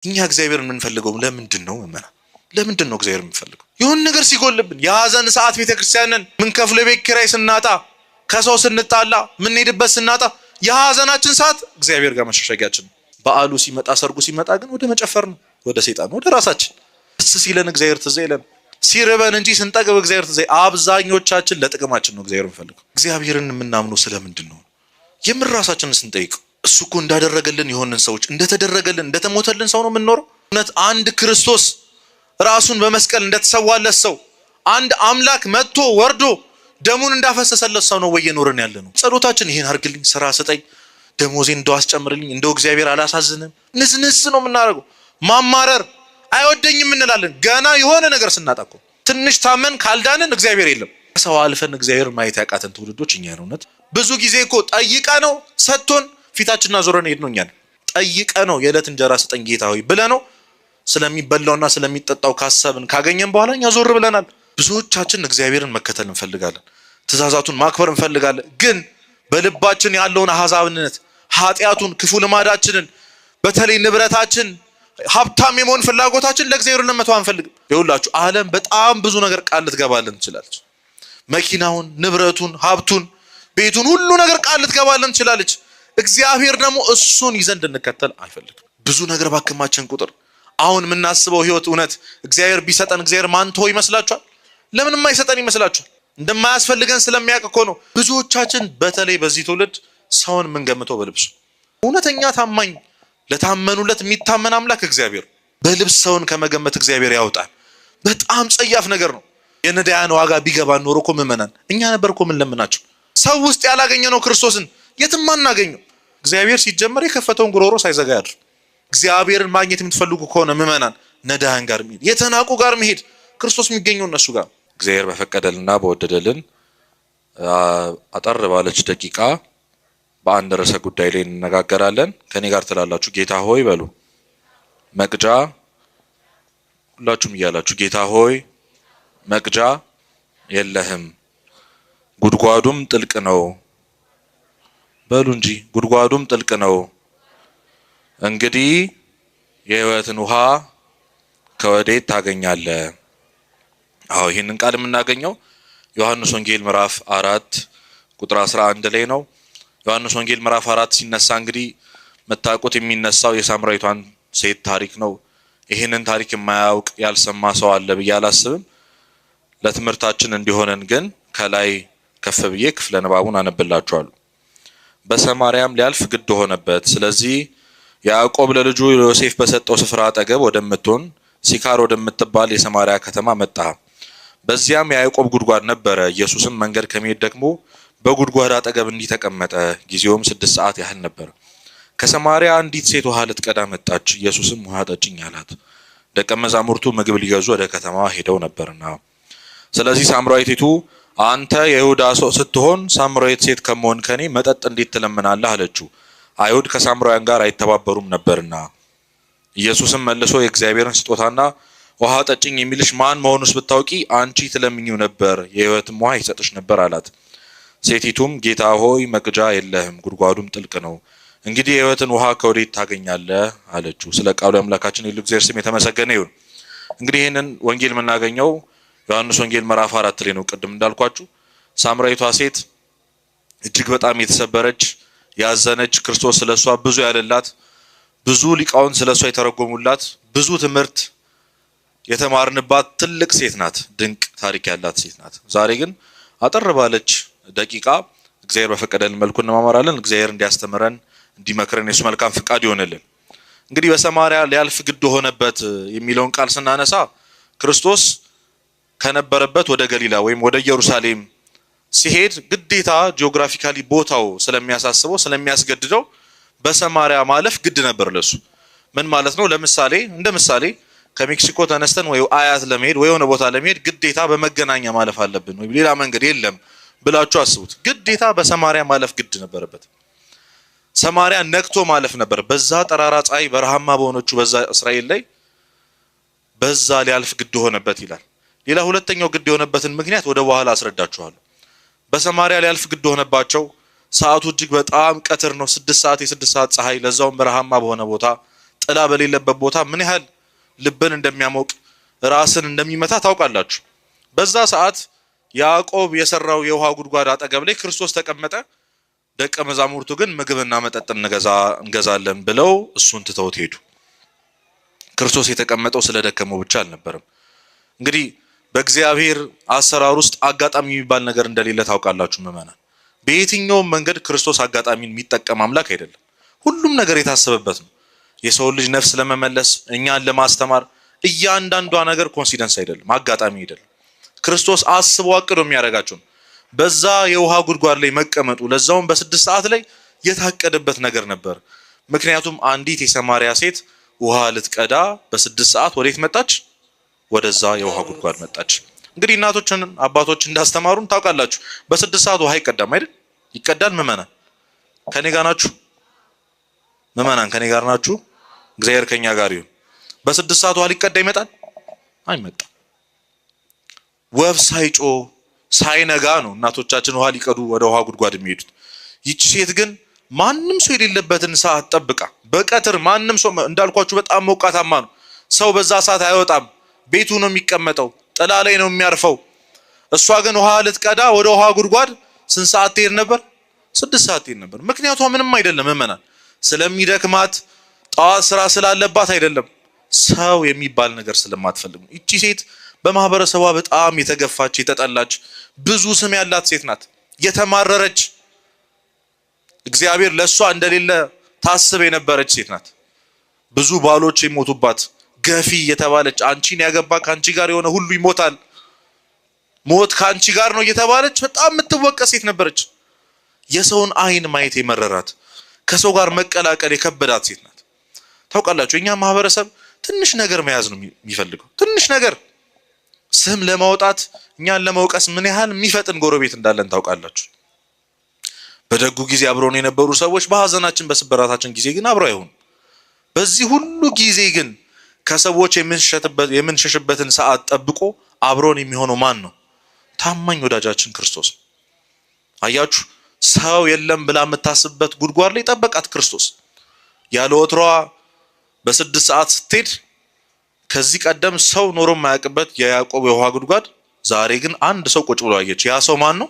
እኛ እግዚአብሔርን የምንፈልገው ለምንድን ነው? ምእመናን ለምንድን ነው እግዚአብሔር የምንፈልገው? የሆነ ነገር ሲጎልብን፣ የሀዘን ሰዓት ቤተክርስቲያንን ምንከፍለው የቤት ኪራይ ስናጣ፣ ከሰው ስንጣላ፣ ምንሄድበት ስናጣ የሀዘናችን ሰዓት እግዚአብሔር ጋር መሸሸጊያችን ነው። በዓሉ ሲመጣ ሰርጉ ሲመጣ ግን ወደ መጨፈር ነው፣ ወደ ሰይጣን፣ ወደ ራሳችን። ደስ ሲለን እግዚአብሔር ትዝ አይለን፣ ሲርበን እንጂ ስንጠግብ እግዚአብሔር ትዝ። አብዛኞቻችን ለጥቅማችን ነው እግዚአብሔር የምንፈልገው። እግዚአብሔርን የምናምነው ስለምንድን ነው? የምር ራሳችንን ስንጠይቅ እሱ እኮ እንዳደረገልን የሆንን ሰዎች እንደተደረገልን እንደተሞተልን ሰው ነው የምንኖረው። እውነት አንድ ክርስቶስ ራሱን በመስቀል እንደተሰዋለት ሰው፣ አንድ አምላክ መጥቶ ወርዶ ደሙን እንዳፈሰሰለት ሰው ነው ወይ እየኖርን ያለ ነው? ጸሎታችን ይሄን አድርግልኝ፣ ስራ ስጠኝ፣ ደሞዜን እንደው አስጨምርልኝ፣ እንደው እግዚአብሔር አላሳዝንም፣ ንዝንዝ ነው የምናደርገው። ማማረር፣ አይወደኝም እንላለን። ገና የሆነ ነገር ስናጣ እኮ ትንሽ ታመን ካልዳንን እግዚአብሔር የለም። ሰው አልፈን እግዚአብሔር ማየት ያቃተን ትውልዶች እኛ ነው። እውነት ብዙ ጊዜ እኮ ጠይቀ ነው ሰጥቶን ፊታችንን አዞረን ሄድ ነው። እኛ ጠይቀ ነው የዕለት እንጀራ ስጠኝ ጌታ ሆይ ብለ ነው ስለሚበላውና ስለሚጠጣው ካሰብን ካገኘን በኋላ እኛ ዞር ብለናል። ብዙዎቻችን እግዚአብሔርን መከተል እንፈልጋለን፣ ትእዛዛቱን ማክበር እንፈልጋለን። ግን በልባችን ያለውን አሕዛብነት፣ ኃጢአቱን፣ ክፉ ልማዳችንን፣ በተለይ ንብረታችን፣ ሀብታም የመሆን ፍላጎታችን ለእግዚአብሔር ለመተው አንፈልግም። ይኸውላችሁ ዓለም በጣም ብዙ ነገር ቃል ልትገባልን ትችላለች። መኪናውን፣ ንብረቱን፣ ሀብቱን፣ ቤቱን፣ ሁሉ ነገር ቃል ልትገባልን ትችላለች። እግዚአብሔር ደግሞ እሱን ይዘን እንድንከተል አይፈልግም። ብዙ ነገር ባከማችን ቁጥር አሁን የምናስበው ህይወት እውነት እግዚአብሔር ቢሰጠን እግዚአብሔር ማንቶ ይመስላችኋል? ለምን የማይሰጠን ይመስላችኋል? እንደማያስፈልገን ስለሚያውቅ እኮ ነው። ብዙዎቻችን በተለይ በዚህ ትውልድ ሰውን የምንገምተው በልብሱ። እውነተኛ ታማኝ ለታመኑለት የሚታመን አምላክ እግዚአብሔር በልብስ ሰውን ከመገመት እግዚአብሔር ያውጣል። በጣም ጸያፍ ነገር ነው። የነዳያን ዋጋ ቢገባ ኖሮ እኮ ምእመናን እኛ ነበር እኮ የምንለምናቸው። ሰው ውስጥ ያላገኘነው ክርስቶስን የትም አናገኘው። እግዚአብሔር ሲጀመር የከፈተውን ጉሮሮ ሳይዘጋ ያድር። እግዚአብሔርን ማግኘት የምትፈልጉ ከሆነ ምእመናን ነዳያን ጋር መሄድ፣ የተናቁ ጋር መሄድ፣ ክርስቶስ የሚገኘው እነሱ ጋር። እግዚአብሔር በፈቀደልና በወደደልን አጠር ባለች ደቂቃ በአንድ ርዕሰ ጉዳይ ላይ እንነጋገራለን። ከኔ ጋር ትላላችሁ ጌታ ሆይ በሉ። መቅጃ ሁላችሁም እያላችሁ ጌታ ሆይ መቅጃ የለህም፣ ጉድጓዱም ጥልቅ ነው በሉ እንጂ ጉድጓዱም ጥልቅ ነው። እንግዲህ የሕይወትን ውሃ ከወዴት ታገኛለህ? አዎ ይህንን ቃል የምናገኘው ዮሐንስ ወንጌል ምዕራፍ 4 ቁጥር 11 ላይ ነው። ዮሐንስ ወንጌል ምዕራፍ 4 ሲነሳ እንግዲህ መታቆት የሚነሳው የሳምራዊቷን ሴት ታሪክ ነው። ይህንን ታሪክ የማያውቅ ያልሰማ ሰው አለ ብዬ አላስብም። ለትምህርታችን እንዲሆነን ግን ከላይ ከፍ ብዬ ክፍለ ንባቡን አነብላችኋለሁ። በሰማርያም ሊያልፍ ግድ ሆነበት። ስለዚህ ያዕቆብ ለልጁ ዮሴፍ በሰጠው ስፍራ አጠገብ ወደምትሆን ሲካር ወደምትባል የሰማርያ ከተማ መጣ። በዚያም የያዕቆብ ጉድጓድ ነበረ። ኢየሱስም መንገድ ከመሄድ ደግሞ በጉድጓድ አጠገብ እንዲህ ተቀመጠ። ጊዜውም 6 ሰዓት ያህል ነበር። ከሰማርያ አንዲት ሴት ውሃ ልትቀዳ መጣች። ኢየሱስም ውሃ ጠጭኝ አላት። ደቀ መዛሙርቱ ምግብ ሊገዙ ወደ ከተማዋ ሄደው ነበርና። ስለዚህ ሳምራዊቲቱ አንተ የይሁዳ ሰው ስትሆን ሳምራዊት ሴት ከመሆን ከኔ መጠጥ እንዴት ትለምናለህ? አለችው። አይሁድ ከሳምራውያን ጋር አይተባበሩም ነበርና። ኢየሱስም መልሶ የእግዚአብሔርን ስጦታና ውሃ ጠጭኝ የሚልሽ ማን መሆኑስ ብታውቂ አንቺ ትለምኚው ነበር፣ የሕይወትም ውሃ ይሰጥሽ ነበር አላት። ሴቲቱም ጌታ ሆይ መቅጃ የለህም፣ ጉድጓዱም ጥልቅ ነው፣ እንግዲህ የሕይወትን ውሃ ከወዴት ታገኛለህ? አለችው። ስለ ቃሉ የአምላካችን የልዑል እግዚአብሔር ስም የተመሰገነ ይሁን። እንግዲህ ይህንን ወንጌል የምናገኘው ዮሐንስ ወንጌል ምዕራፍ 4 ላይ ነው። ቅድም እንዳልኳችሁ ሳምራዊቷ ሴት እጅግ በጣም የተሰበረች ያዘነች፣ ክርስቶስ ስለሷ ብዙ ያለላት፣ ብዙ ሊቃውንት ስለሷ የተረጎሙላት፣ ብዙ ትምህርት የተማርንባት ትልቅ ሴት ናት። ድንቅ ታሪክ ያላት ሴት ናት። ዛሬ ግን አጠር ባለች ደቂቃ እግዚአብሔር በፈቀደልን መልኩ እንማማራለን። እግዚአብሔር እንዲያስተምረን እንዲመክረን የሱ መልካም ፍቃድ ይሆንልን። እንግዲህ በሰማርያ ሊያልፍ ግድ ሆነበት የሚለውን ቃል ስናነሳ ክርስቶስ ከነበረበት ወደ ገሊላ ወይም ወደ ኢየሩሳሌም ሲሄድ ግዴታ geographically ቦታው ስለሚያሳስበው ስለሚያስገድደው በሰማርያ ማለፍ ግድ ነበር ለሱ። ምን ማለት ነው? ለምሳሌ እንደ ምሳሌ ከሜክሲኮ ተነስተን ወይ አያት ለመሄድ ወይ የሆነ ቦታ ለመሄድ ግዴታ በመገናኛ ማለፍ አለብን ወይ ሌላ መንገድ የለም ብላችሁ አስቡት። ግዴታ በሰማርያ ማለፍ ግድ ነበረበት። ሰማርያ ነክቶ ማለፍ ነበር። በዛ ጠራራ ፀሐይ በረሃማ በሆነችው በዛ እስራኤል ላይ በዛ ሊያልፍ ግድ ሆነበት ይላል። ሌላ ሁለተኛው ግድ የሆነበትን ምክንያት ወደ በኋላ አስረዳችኋለሁ። በሰማርያ ሊያልፍ ግድ ሆነባቸው። ሰዓቱ እጅግ በጣም ቀትር ነው። 6 ሰዓት የ6 ሰዓት ፀሐይ፣ ለዛውም በረሃማ በሆነ ቦታ ጥላ በሌለበት ቦታ ምን ያህል ልብን እንደሚያሞቅ ራስን እንደሚመታ ታውቃላችሁ። በዛ ሰዓት ያዕቆብ የሰራው የውሃ ጉድጓድ አጠገብ ላይ ክርስቶስ ተቀመጠ። ደቀ መዛሙርቱ ግን ምግብና መጠጥ እንገዛለን ብለው እሱን ትተውት ሄዱ። ክርስቶስ የተቀመጠው ስለደከመው ብቻ አልነበረም። እንግዲህ በእግዚአብሔር አሰራር ውስጥ አጋጣሚ የሚባል ነገር እንደሌለ ታውቃላችሁ ምዕመናን። በየትኛውም መንገድ ክርስቶስ አጋጣሚን የሚጠቀም አምላክ አይደለም። ሁሉም ነገር የታሰበበት ነው። የሰውን ልጅ ነፍስ ለመመለስ እኛን ለማስተማር እያንዳንዷ ነገር coincidence አይደለም፣ አጋጣሚ አይደለም። ክርስቶስ አስቦ አቅዶ የሚያደርጋቸው ነው። በዛ የውሃ ጉድጓድ ላይ መቀመጡ ለዛውም በ6 ሰዓት ላይ የታቀደበት ነገር ነበር። ምክንያቱም አንዲት የሰማርያ ሴት ውሃ ልትቀዳ በ6 ሰዓት ወዴት መጣች? ወደዛ የውሃ ጉድጓድ መጣች። እንግዲህ እናቶችን አባቶች እንዳስተማሩን ታውቃላችሁ፣ በ6 ሰዓት ውሃ አይቀዳም አይደል? ይቀዳል። ምዕመናን ከኔ ጋር ናችሁ? ምዕመናን ከኔ ጋር ናችሁ? እግዚአብሔር ከኛ ጋር ይሁን። በ6 ሰዓት ውሃ ሊቀዳ ይመጣል? አይመጣም። ወፍ ሳይጮህ ሳይነጋ ነው እናቶቻችን ውሃ ሊቀዱ ወደ ውሃ ጉድጓድ የሚሄዱት። ይቺ ሴት ግን ማንም ሰው የሌለበትን ሰዓት ጠብቃ በቀትር፣ ማንም ሰው እንዳልኳችሁ በጣም ሞቃታማ ነው። ሰው በዛ ሰዓት አይወጣም፣ ቤቱ ነው የሚቀመጠው፣ ጥላ ላይ ነው የሚያርፈው። እሷ ግን ውሃ ልትቀዳ ወደ ውሃ ጉድጓድ ስንት ሰዓት ትሄድ ነበር? 6 ሰዓት ትሄድ ነበር። ምክንያቷ ምንም አይደለም ምዕመናን፣ ስለሚደክማት ጠዋት ስራ ስላለባት አይደለም፣ ሰው የሚባል ነገር ስለማትፈልግ ነው። ይቺ ሴት በማህበረሰቧ በጣም የተገፋች የተጠላች ብዙ ስም ያላት ሴት ናት። የተማረረች፣ እግዚአብሔር ለእሷ እንደሌለ ታስብ የነበረች ሴት ናት። ብዙ ባሎች የሞቱባት፣ ገፊ የተባለች፣ አንቺን ያገባ ከአንቺ ጋር የሆነ ሁሉ ይሞታል፣ ሞት ከአንቺ ጋር ነው እየተባለች በጣም የምትወቀስ ሴት ነበረች። የሰውን ዓይን ማየት የመረራት፣ ከሰው ጋር መቀላቀል የከበዳት ሴት ናት። ታውቃላችሁ፣ የኛ ማህበረሰብ ትንሽ ነገር መያዝ ነው የሚፈልገው። ትንሽ ነገር ስም ለማውጣት እኛን ለመውቀስ ምን ያህል የሚፈጥን ጎረቤት እንዳለን ታውቃላችሁ። በደጉ ጊዜ አብረውን የነበሩ ሰዎች በሀዘናችን በስበራታችን ጊዜ ግን አብረው አይሆኑም። በዚህ ሁሉ ጊዜ ግን ከሰዎች የምንሸሽበትን ሰዓት ጠብቆ አብሮን የሚሆነው ማን ነው? ታማኝ ወዳጃችን ክርስቶስ ነው። አያችሁ፣ ሰው የለም ብላ የምታስብበት ጉድጓድ ላይ ጠበቃት ክርስቶስ። ያለ ወትሯ በ6 ሰዓት ስትሄድ ከዚህ ቀደም ሰው ኖሮ የማያውቅበት የያዕቆብ የውሃ ጉድጓድ ዛሬ ግን አንድ ሰው ቁጭ ብሎ አየች። ያ ሰው ማን ነው?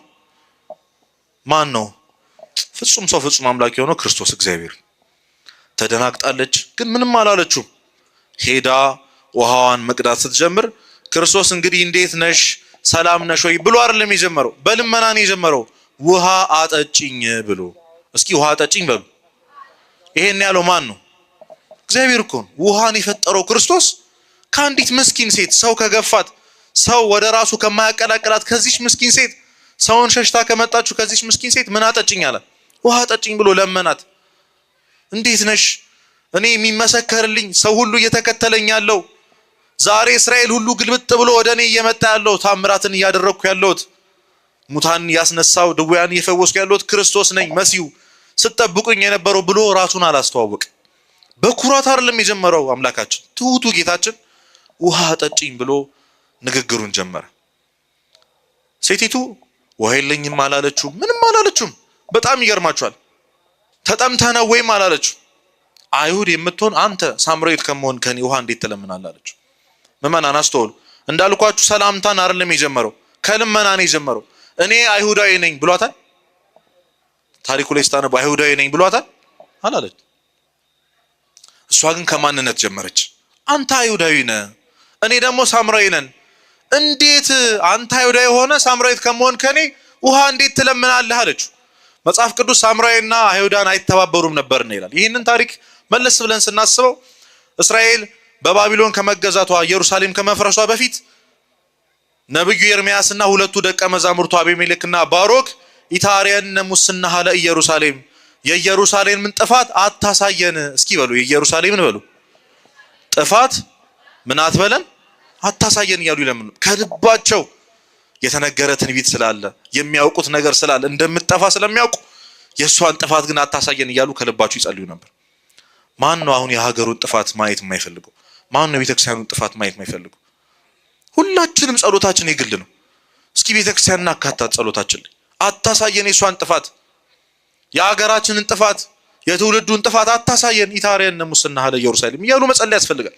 ማን ነው? ፍጹም ሰው ፍጹም አምላክ የሆነው ክርስቶስ እግዚአብሔር። ተደናግጣለች፣ ግን ምንም አላለችውም። ሄዳ ውሃዋን መቅዳት ስትጀምር ክርስቶስ እንግዲህ እንዴት ነሽ፣ ሰላም ነሽ ወይ ብሎ አይደለም የጀመረው፣ በልመና ነው የጀመረው። ውሃ አጠጪኝ ብሎ። እስኪ ውሃ አጠጪኝ በሉ። ይሄን ያለው ማን ነው? እግዚአብሔር እኮ ነው። ውሃን የፈጠረው ክርስቶስ ከአንዲት ምስኪን ሴት፣ ሰው ከገፋት፣ ሰው ወደ ራሱ ከማያቀላቅላት ከዚች ምስኪን ሴት፣ ሰውን ሸሽታ ከመጣችሁ ከዚች ምስኪን ሴት ምን አጠጭኝ አለ? ውሃ አጠጭኝ ብሎ ለመናት። እንዴት ነሽ? እኔ የሚመሰከርልኝ፣ ሰው ሁሉ እየተከተለኝ ያለው፣ ዛሬ እስራኤል ሁሉ ግልብጥ ብሎ ወደ እኔ እየመጣ ያለው፣ ታምራትን እያደረግኩ ያለሁት፣ ሙታን እያስነሳው ድውያን እየፈወስኩ ያለሁት ክርስቶስ ነኝ፣ መሲሁ ስትጠብቁኝ የነበረው ብሎ ራሱን አላስተዋወቅ። በኩራት አይደለም የጀመረው አምላካችን፣ ትሁቱ ጌታችን ውሃ አጠጪኝ ብሎ ንግግሩን ጀመረ። ሴቲቱ ውሃ የለኝም አላለችውም፣ ምንም አላለችውም። በጣም ይገርማችኋል። ተጠምተህ ነው ወይም አላለችው። አይሁድ የምትሆን አንተ ሳምራዊት ከመሆን ከኔ ውሃ እንዴት ትለምናለህ አለችው። ምዕመናን አስተውሉ። እንዳልኳችሁ ሰላምታን አይደለም የጀመረው፣ ከልመና ነው የጀመረው። እኔ አይሁዳዊ ነኝ ብሏታል። ታሪኩ ላይ ስታነቡ አይሁዳዊ ነኝ ብሏታል አላለች። እሷ ግን ከማንነት ጀመረች። አንተ አይሁዳዊ ነህ፣ እኔ ደግሞ ሳምራዊ ነን። እንዴት አንተ አይሁዳዊ ሆነ ሳምራዊት ከመሆን ከኔ ውሃ እንዴት ትለምናለህ አለችው። መጽሐፍ ቅዱስ ሳምራዊና አይሁዳን አይተባበሩም ነበር ነው ይላል። ይህንን ታሪክ መለስ ብለን ስናስበው እስራኤል በባቢሎን ከመገዛቷ፣ ኢየሩሳሌም ከመፍረሷ በፊት ነብዩ ኤርሚያስና ሁለቱ ደቀ መዛሙርቱ አቤሜሌክና ባሮክ ኢታርየነ ሙስናሃ ለኢየሩሳሌም፣ የኢየሩሳሌምን ጥፋት አታሳየን። እስኪ በሉ፣ የኢየሩሳሌምን በሉ ጥፋት ምን አትበለን አታሳየን እያሉ ይለምኑ። ከልባቸው የተነገረ ትንቢት ስላለ፣ የሚያውቁት ነገር ስላለ፣ እንደምትጠፋ ስለሚያውቁ የእሷን ጥፋት ግን አታሳየን እያሉ ከልባቸው ይጸልዩ ነበር። ማን ነው አሁን የሀገሩን ጥፋት ማየት የማይፈልገው? ማን ነው የቤተክርስቲያኑን ጥፋት ማየት የማይፈልገው? ሁላችንም ጸሎታችን የግል ነው። እስኪ ቤተክርስቲያንን አካታት ጸሎታችን ላይ። አታሳየን የእሷን ጥፋት፣ የሀገራችንን ጥፋት፣ የትውልዱን ጥፋት አታሳየን፣ ኢታርየነ ሙስናሃ ለኢየሩሳሌም እያሉ መጸለይ ያስፈልጋል።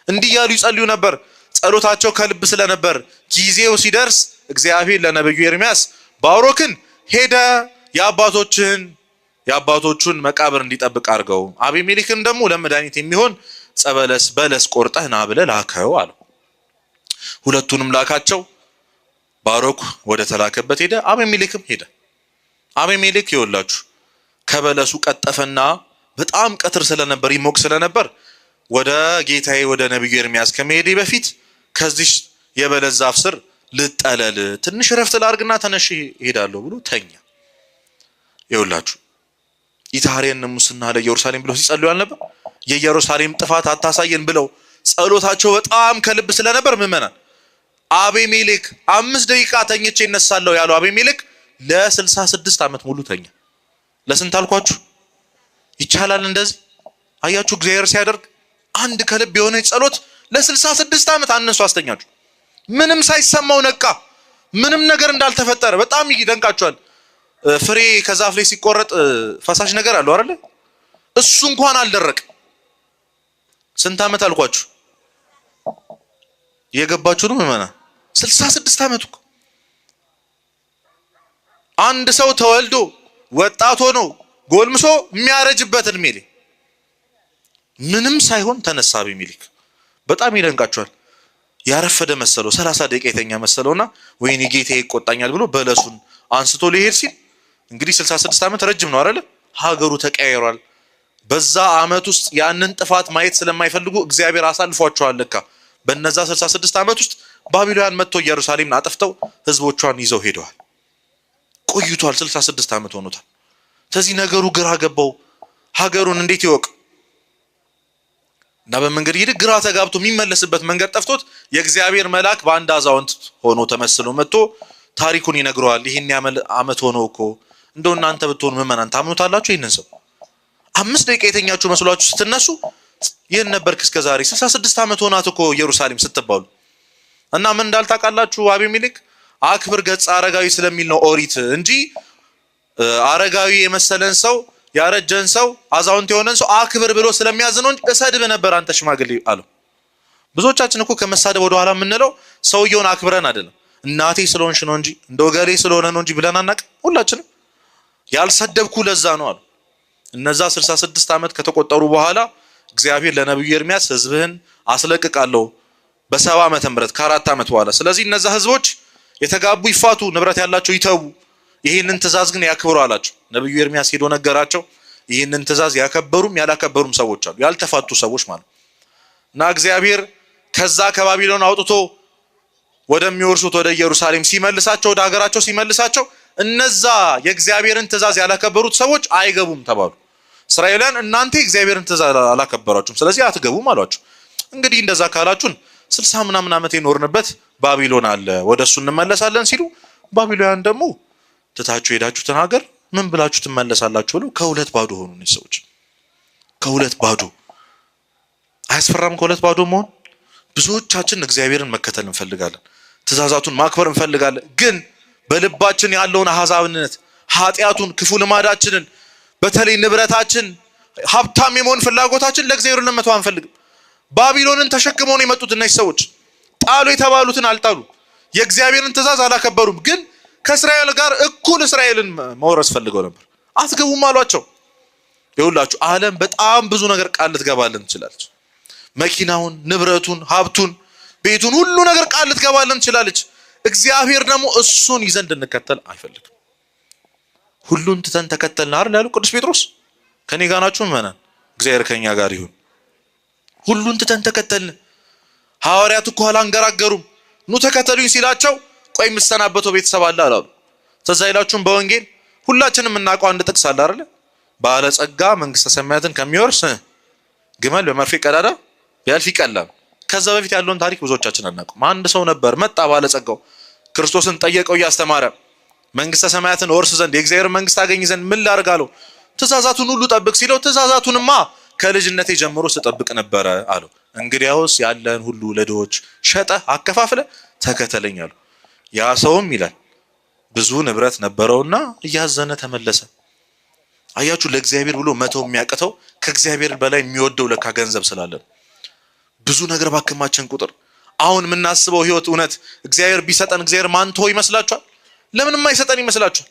እንዲህ እያሉ ይጸልዩ ነበር። ጸሎታቸው ከልብ ስለነበር ጊዜው ሲደርስ እግዚአብሔር ለነብዩ ኤርሚያስ ባሮክን ሄደ የአባቶችህን የአባቶቹን መቃብር እንዲጠብቅ አድርገው፣ አቤሜሌክን ደግሞ ለመድኃኒት የሚሆን ጸበለስ በለስ ቆርጠህ ና ብለህ ላከው አለው። ሁለቱንም ላካቸው። ባሮክ ወደ ተላከበት ሄደ፣ አቤሜሌክም ሄደ። አቤሜሌክ ይወላችሁ ከበለሱ ቀጠፈና በጣም ቀትር ስለነበር ይሞቅ ስለነበር ወደ ጌታዬ ወደ ነብዩ ኤርሚያስ ከመሄዴ በፊት ከዚህ የበለስ ዛፍ ስር ልጠለል፣ ትንሽ ረፍት ላርግና ተነሽ እሄዳለሁ ብሎ ተኛ። ይኸውላችሁ ኢታርየነ ሙስና ለኢየሩሳሌም ብለው ሲጸልዩ አልነበር? የኢየሩሳሌም ጥፋት አታሳየን ብለው ጸሎታቸው በጣም ከልብ ስለነበር ምዕመናን አቤሜሌክ 5 ደቂቃ ተኝቼ እነሳለሁ ያለው አቤሜሌክ ለ66 ዓመት ሙሉ ተኛ። ለስንት አልኳችሁ? ይቻላል እንደዚህ። አያችሁ እግዚአብሔር ሲያደርግ አንድ ከልብ የሆነ ጸሎት ለ66 ዓመት አነሱ አስተኛችሁ። ምንም ሳይሰማው ነቃ። ምንም ነገር እንዳልተፈጠረ በጣም ይደንቃችኋል። ፍሬ ከዛፍ ላይ ሲቆረጥ ፈሳሽ ነገር አለው አይደለ? እሱ እንኳን አልደረቅ። ስንት ዓመት አልኳችሁ? የገባችሁ ነው ምዕመናን? 66 ዓመት እኮ። አንድ ሰው ተወልዶ ወጣት ሆኖ ጎልምሶ የሚያረጅበት እድሜ ላይ ምንም ሳይሆን ተነሳ አቤሜሌክ። በጣም ይደንቃችኋል። ያረፈደ መሰለው፣ 30 ደቂቃ የተኛ መሰለውና ወይኔ ጌታዬ ይቆጣኛል ብሎ በለሱን አንስቶ ሊሄድ ሲል እንግዲህ 66 ዓመት ረጅም ነው አይደለ? ሀገሩ ተቀያይሯል። በዛ ዓመት ውስጥ ያንን ጥፋት ማየት ስለማይፈልጉ እግዚአብሔር አሳልፏቸዋል። ለካ በነዛ 66 ዓመት ውስጥ ባቢሎያን መጥቶ ኢየሩሳሌምን አጥፍተው ህዝቦቿን ይዘው ሄደዋል። ቆይቷል። 66 ዓመት ሆኖታል። ስለዚህ ነገሩ ግራ ገባው። ሀገሩን እንዴት ይወቅ? እና በመንገድ ይሄድ ግራ ተጋብቶ የሚመለስበት መንገድ ጠፍቶት የእግዚአብሔር መልአክ በአንድ አዛውንት ሆኖ ተመስሎ መጥቶ ታሪኩን ይነግረዋል። ይሄን ያመል ዓመት ሆኖ እኮ እንደው እናንተ ብትሆኑ ምዕመናን ታምኑታላችሁ? ይሄንን ሰው 5 ደቂቃ የተኛችሁ መስሏችሁ ስትነሱ ይሄን ነበርክ እስከ ዛሬ 66 ዓመት ሆናት እኮ ኢየሩሳሌም ስትባሉ። እና ምን እንዳልታውቃላችሁ አቤሜሌክ አክብር ገጽ አረጋዊ ስለሚል ነው ኦሪት እንጂ አረጋዊ የመሰለን ሰው ያረጀን ሰው አዛውንት የሆነን ሰው አክብር ብሎ ስለሚያዝ ነው እንጂ እሰድብ ነበር አንተ ሽማግሌ አለው። ብዙዎቻችን እኮ ከመሳደብ ወደ ኋላ የምንለው ሰውየውን አክብረን አይደለም። እናቴ ስለሆንሽ ነው እንጂ እንደ ወገሌ ስለሆነ ነው እንጂ ብለን አናውቅም። ሁላችንም ያልሰደብኩ ለዛ ነው አሉ። እነዛ 66 ዓመት ከተቆጠሩ በኋላ እግዚአብሔር ለነብዩ ኤርሚያስ ህዝብህን አስለቅቃለሁ በ70 ዓመተ ምህረት ከ4 ዓመት በኋላ። ስለዚህ እነዛ ህዝቦች የተጋቡ ይፋቱ፣ ንብረት ያላቸው ይተዉ፣ ይህንን ትእዛዝ ግን ያክብሩ አላቸው። ነብዩ ኤርሚያስ ሄዶ ነገራቸው። ይህንን ትእዛዝ ያከበሩም ያላከበሩም ሰዎች አሉ፣ ያልተፋቱ ሰዎች ማለት እና እግዚአብሔር ከዛ ከባቢሎን አውጥቶ ወደሚወርሱት ወደ ኢየሩሳሌም ሲመልሳቸው፣ ወደ ሀገራቸው ሲመልሳቸው እነዛ የእግዚአብሔርን ትእዛዝ ያላከበሩት ሰዎች አይገቡም ተባሉ። እስራኤላውያን እናንተ የእግዚአብሔርን ትእዛዝ አላከበራችሁም፣ ስለዚህ አትገቡም አሏቸው። እንግዲህ እንደዛ ካላችሁን 60 ምናምን ዓመት የኖርንበት ባቢሎን አለ፣ ወደሱ እንመለሳለን ሲሉ ባቢሎያን ደግሞ ትታችሁ ሄዳችሁትን ሀገር ምን ብላችሁ ትመለሳላችሁ ብለው ከሁለት ባዶ ሆኑ። እነዚህ ሰዎች ከሁለት ባዶ። አያስፈራም ከሁለት ባዶ መሆን? ብዙዎቻችን እግዚአብሔርን መከተል እንፈልጋለን፣ ትእዛዛቱን ማክበር እንፈልጋለን። ግን በልባችን ያለውን አሕዛብነት፣ ኃጢአቱን፣ ክፉ ልማዳችንን፣ በተለይ ንብረታችን፣ ሀብታም የመሆን ፍላጎታችን ለእግዚአብሔር ለመተው አንፈልግም። ባቢሎንን ተሸክመው ነው የመጡት እነዚህ ሰዎች። ጣሉ የተባሉትን አልጣሉ፣ የእግዚአብሔርን ትእዛዝ አላከበሩም። ግን ከእስራኤል ጋር እኩል እስራኤልን መውረስ ፈልገው ነበር። አትገቡም አሏቸው። ይኸውላችሁ ዓለም በጣም ብዙ ነገር ቃል ልትገባልን ትችላለች። መኪናውን፣ ንብረቱን፣ ሀብቱን፣ ቤቱን፣ ሁሉ ነገር ቃል ልትገባልን ትችላለች። እግዚአብሔር ደግሞ እሱን ይዘን እንድንከተል አይፈልግም። ሁሉን ትተን ተከተልን አይደል ያሉ ቅዱስ ጴጥሮስ። ከኔ ጋር ናችሁ ምዕመናን? እግዚአብሔር ከኛ ጋር ይሁን። ሁሉን ትተን ተከተልን። ሐዋርያት እኮ አላንገራገሩም። ኑ ተከተሉኝ ሲላቸው ቆይ የምሰናበተው ቤተሰብ አለ አላሉ። ትዝ አይላችሁም? በወንጌል ሁላችንም የምናውቀው አንድ ጥቅስ አለ አይደል? ባለጸጋ መንግስተ ሰማያትን ከሚወርስ ግመል በመርፌ ቀዳዳ ቢያልፍ ይቀላል። ከዛ በፊት ያለውን ታሪክ ብዙዎቻችን አናውቅም። አንድ ሰው ነበር፣ መጣ ባለጸጋው፣ ክርስቶስን ጠየቀው እያስተማረ መንግስተ ሰማያትን ወርስ ዘንድ የእግዚአብሔር መንግስት አገኝ ዘንድ ምን ላድርግ አለው። ትእዛዛቱን ሁሉ ጠብቅ ሲለው ትእዛዛቱንማ ከልጅነቴ ጀምሮ ስጠብቅ ነበረ አለው። እንግዲያውስ ያለህን ሁሉ ለድሆች ሸጠህ አከፋፍለ ተከተለኝ አለው። ያ ሰውም ይላል ብዙ ንብረት ነበረውና እያዘነ ተመለሰ። አያችሁ፣ ለእግዚአብሔር ብሎ መተው የሚያቅተው ከእግዚአብሔር በላይ የሚወደው ለካ ገንዘብ ስላለን ብዙ ነገር ባከማችን ቁጥር አሁን የምናስበው ህይወት እውነት እግዚአብሔር ቢሰጠን እግዚአብሔር ማንቶ ይመስላችኋል? ለምን የማይሰጠን ይመስላችኋል?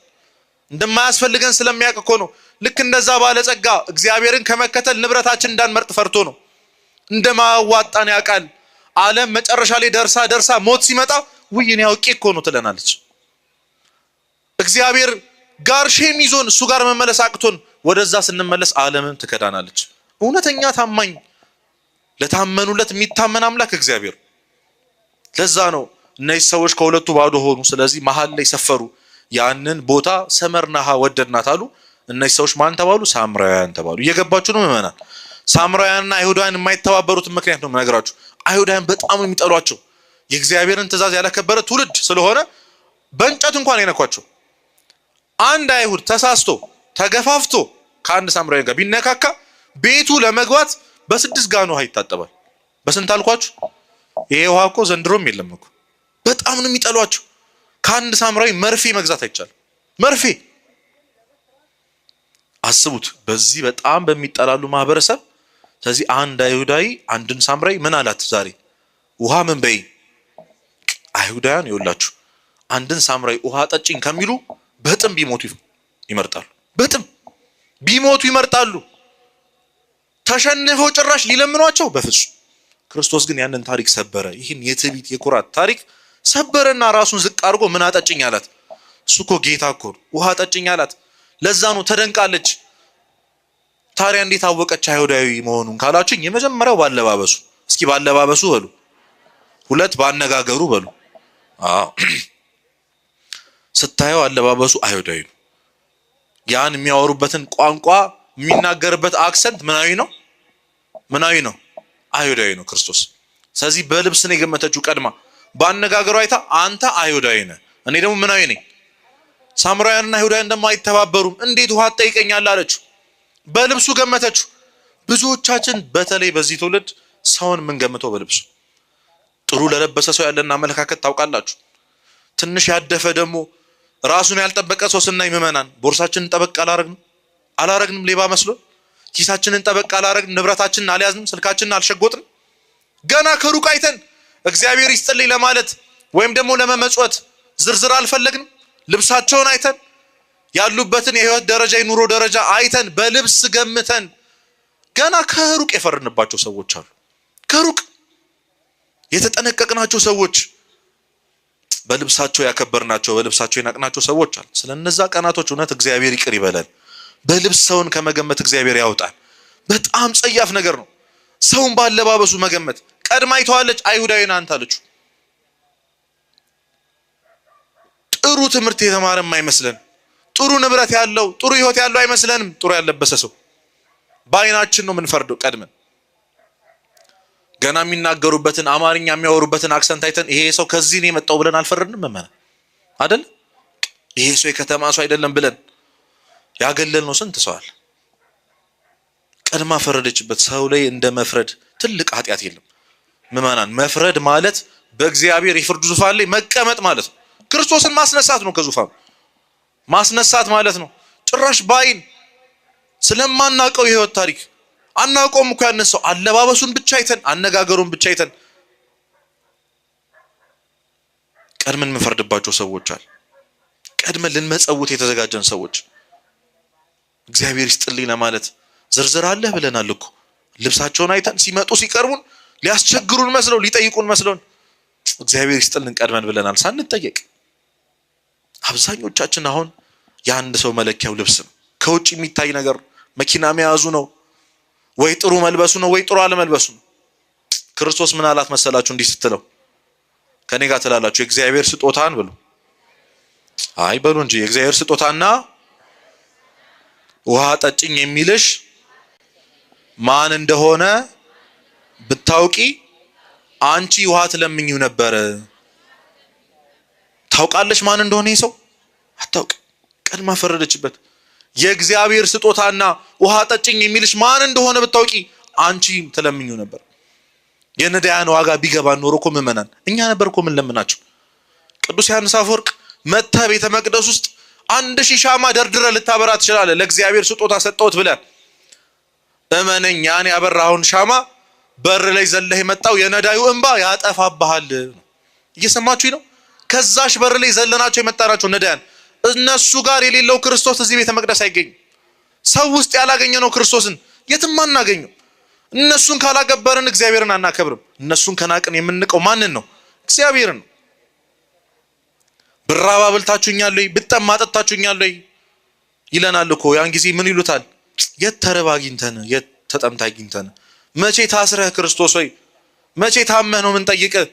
እንደማያስፈልገን ስለሚያውቅ እኮ ነው። ልክ እንደዛ ባለጸጋ እግዚአብሔርን ከመከተል ንብረታችን እንዳንመርጥ ፈርቶ ነው። እንደማያዋጣን ያውቃል። ዓለም መጨረሻ ላይ ደርሳ ደርሳ ሞት ሲመጣ ውይ እኔ አውቄ እኮ ነው ትለናለች። እግዚአብሔር ጋር shame ይዞን እሱ ጋር መመለስ አቅቶን ወደዛ ስንመለስ ዓለምም ትከዳናለች። እውነተኛ ታማኝ ለታመኑለት የሚታመን አምላክ እግዚአብሔር። ለዛ ነው እነዚህ ሰዎች ከሁለቱ ባዶ ሆኑ። ስለዚህ መሀል ላይ ሰፈሩ። ያንን ቦታ ሰመርናሃ ወደድናት አሉ። እነዚህ ሰዎች ማን ተባሉ? ሳምራውያን ተባሉ። እየገባችሁ ነው ምዕመናን? ሳምራውያንና አይሁዳውያን የማይተባበሩትን ምክንያት ነው የምነግራችሁ። አይሁዳውያን በጣም ነው የሚጠሏቸው። የእግዚአብሔርን ትእዛዝ ያላከበረ ትውልድ ስለሆነ በእንጨት እንኳን አይነኳቸው። አንድ አይሁድ ተሳስቶ ተገፋፍቶ ከአንድ ሳምራዊ ጋር ቢነካካ ቤቱ ለመግባት በስድስት ጋን ውሃ ይታጠባል። በስንት አልኳችሁ? ይሄ ውሃ እኮ ዘንድሮም የለም እኮ። በጣም ነው የሚጠሏቸው። ከአንድ ሳምራዊ መርፌ መግዛት አይቻልም። መርፌ አስቡት፣ በዚህ በጣም በሚጠላሉ ማህበረሰብ። ስለዚህ አንድ አይሁዳዊ አንድን ሳምራዊ ምን አላት? ዛሬ ውሃ ምን በይ። አይሁዳውያን ይኸውላችሁ አንድን ሳምራዊ ውሃ ጠጭኝ ከሚሉ በጥም ቢሞቱ ይመርጣሉ። በጥም ቢሞቱ ይመርጣሉ። ተሸንፈው ጭራሽ ሊለምኗቸው በፍጹም። ክርስቶስ ግን ያንን ታሪክ ሰበረ። ይህን የትዕቢት የኩራት ታሪክ ሰበረና ራሱን ዝቅ አድርጎ ምን አጠጭኝ አላት። እሱ እኮ ጌታ እኮ ነው። ውሃ አጠጭኝ አላት። ለዛ ነው ተደንቃለች። ታዲያ እንዴት አወቀች አይሁዳዊ መሆኑን ካላችሁኝ፣ የመጀመሪያው ባለባበሱ። እስኪ ባለባበሱ በሉ፣ ሁለት ባነጋገሩ በሉ። አዎ ስታየው አለባበሱ አይሁዳዊ ነው። ያን የሚያወሩበትን ቋንቋ የሚናገርበት accent ምናዊ ነው? ምናዊ ነው? አይሁዳዊ ነው ክርስቶስ። ስለዚህ በልብስ ነው የገመተችው ቀድማ። ባነጋገሩ አይታ አንተ አይሁዳዊ ነህ፣ እኔ ደግሞ ምናዊ ነኝ። ሳምራውያንና አይሁዳውያን ደግሞ አይተባበሩም። እንዴት ውሃ ትጠይቀኛለህ አለችው። በልብሱ ገመተችው። ብዙዎቻችን በተለይ በዚህ ትውልድ ሰውን የምንገምተው በልብሱ። ጥሩ ለለበሰ ሰው ያለን አመለካከት ታውቃላችሁ። ትንሽ ያደፈ ደግሞ ራሱን ያልጠበቀ ሰው ስናይ ምዕመናን ቦርሳችንን ጠበቅ አላረግንም አላረግንም፣ ሌባ መስሎ ኪሳችንን ጠበቅ አላረግንም፣ ንብረታችንን አልያዝንም፣ ስልካችንን አልሸጎጥንም። ገና ከሩቅ አይተን እግዚአብሔር ይስጥልኝ ለማለት ወይም ደግሞ ለመመጽወት ዝርዝር አልፈለግንም። ልብሳቸውን አይተን ያሉበትን የህይወት ደረጃ የኑሮ ደረጃ አይተን በልብስ ገምተን ገና ከሩቅ የፈረድንባቸው ሰዎች አሉ። ከሩቅ የተጠነቀቅናቸው ሰዎች፣ በልብሳቸው ያከበርናቸው፣ በልብሳቸው የናቅናቸው ሰዎች አሉ። ስለነዛ ቀናቶች እውነት እግዚአብሔር ይቅር ይበላል። በልብስ ሰውን ከመገመት እግዚአብሔር ያውጣል። በጣም ጸያፍ ነገር ነው ሰውን ባለባበሱ መገመት። ቀድማ አይተዋለች። አይሁዳዊ ነህ አንተ አለችው። ጥሩ ትምህርት የተማረም አይመስለን፣ ጥሩ ንብረት ያለው ጥሩ ህይወት ያለው አይመስለንም። ጥሩ ያለበሰ ሰው በአይናችን ነው የምንፈርደው ቀድመን። ገና የሚናገሩበትን አማርኛ የሚያወሩበትን accent አይተን ይሄ ሰው ከዚህ ነው የመጣው ብለን አልፈረድንም። መመና አይደል? ይሄ ሰው የከተማ ሰው አይደለም ብለን ያገለልነው ስንት ሰው አለ። ቀድማ ፈረደችበት። ሰው ላይ እንደ መፍረድ ትልቅ ኃጢአት የለም። ምዕመናን መፍረድ ማለት በእግዚአብሔር የፍርድ ዙፋን ላይ መቀመጥ ማለት ነው። ክርስቶስን ማስነሳት ነው፣ ከዙፋኑ ማስነሳት ማለት ነው። ጭራሽ ባይን ስለማናውቀው የህይወት ታሪክ አናውቀውም እኮ ያንን ሰው አለባበሱን ብቻ አይተን አነጋገሩን ብቻ አይተን ቀድመን የምንፈርድባቸው ሰዎች አለ። ቀድመን ልንመጸውት የተዘጋጀን ሰዎች እግዚአብሔር ይስጥልኝ ለማለት ዝርዝር አለህ ብለናል እኮ። ልብሳቸውን አይተን ሲመጡ ሲቀርቡን ሊያስቸግሩን መስለው ሊጠይቁን መስለውን እግዚአብሔር ይስጥልን ቀድመን ብለናል ሳንጠየቅ። አብዛኞቻችን አሁን የአንድ ሰው መለኪያው ልብስ ነው። ከውጭ የሚታይ ነገር መኪና መያዙ ነው ወይ ጥሩ መልበሱ ነው ወይ ጥሩ አለመልበሱ ነው። ክርስቶስ ምን አላት መሰላችሁ? እንዲህ ስትለው ከኔ ጋር ትላላችሁ የእግዚአብሔር ስጦታን ብሉ። አይ በሉ እንጂ የእግዚአብሔር ስጦታና ውሃ ጠጭኝ የሚልሽ ማን እንደሆነ ብታውቂ አንቺ ውሃ ትለምኚው ነበር። ታውቃለች ማን እንደሆነ ይህ ሰው አታውቅ። ቀድማ ፈረደችበት። የእግዚአብሔር ስጦታና ውሃ ጠጭኝ የሚልሽ ማን እንደሆነ ብታውቂ አንቺ ትለምኚው ነበር። የነዳያን ዋጋ ቢገባን ኖሮ እኮ ምዕመናን እኛ ነበር እኮ ምን ለምናቸው። ቅዱስ ዮሐንስ አፈወርቅ መጥተህ ቤተ መቅደስ ውስጥ 1000 ሻማ ደርድረህ ልታበራ ትችላለህ። ለእግዚአብሔር ስጦታ ሰጠሁት ብለህ እመነኝ፣ ያን ያበራኸውን ሻማ በር ላይ ዘለህ የመጣው የነዳዩ እንባ ያጠፋብሃል። እየሰማችሁኝ ነው? ከዛሽ በር ላይ ዘለናቸው የመጣናቸው ነዳያን፣ እነሱ ጋር የሌለው ክርስቶስ እዚህ ቤተ መቅደስ አይገኝም። ሰው ውስጥ ያላገኘነው ክርስቶስን የትም አናገኘው። እነሱን ካላገበርን እግዚአብሔርን አናከብርም። እነሱን ከናቅን የምንቀው ማንን ነው? እግዚአብሔርን ነው። ብራብ አብልታችሁኛል ወይ? ብጠማ አጠጣችሁኛል ወይ? ይለናል እኮ። ያን ጊዜ ምን ይሉታል? የት ተርበህ አግኝተን፣ የት ተጠምተህ አግኝተን፣ መቼ ታስረህ ክርስቶስ ሆይ፣ መቼ ታመህ ነው የምንጠይቅህ?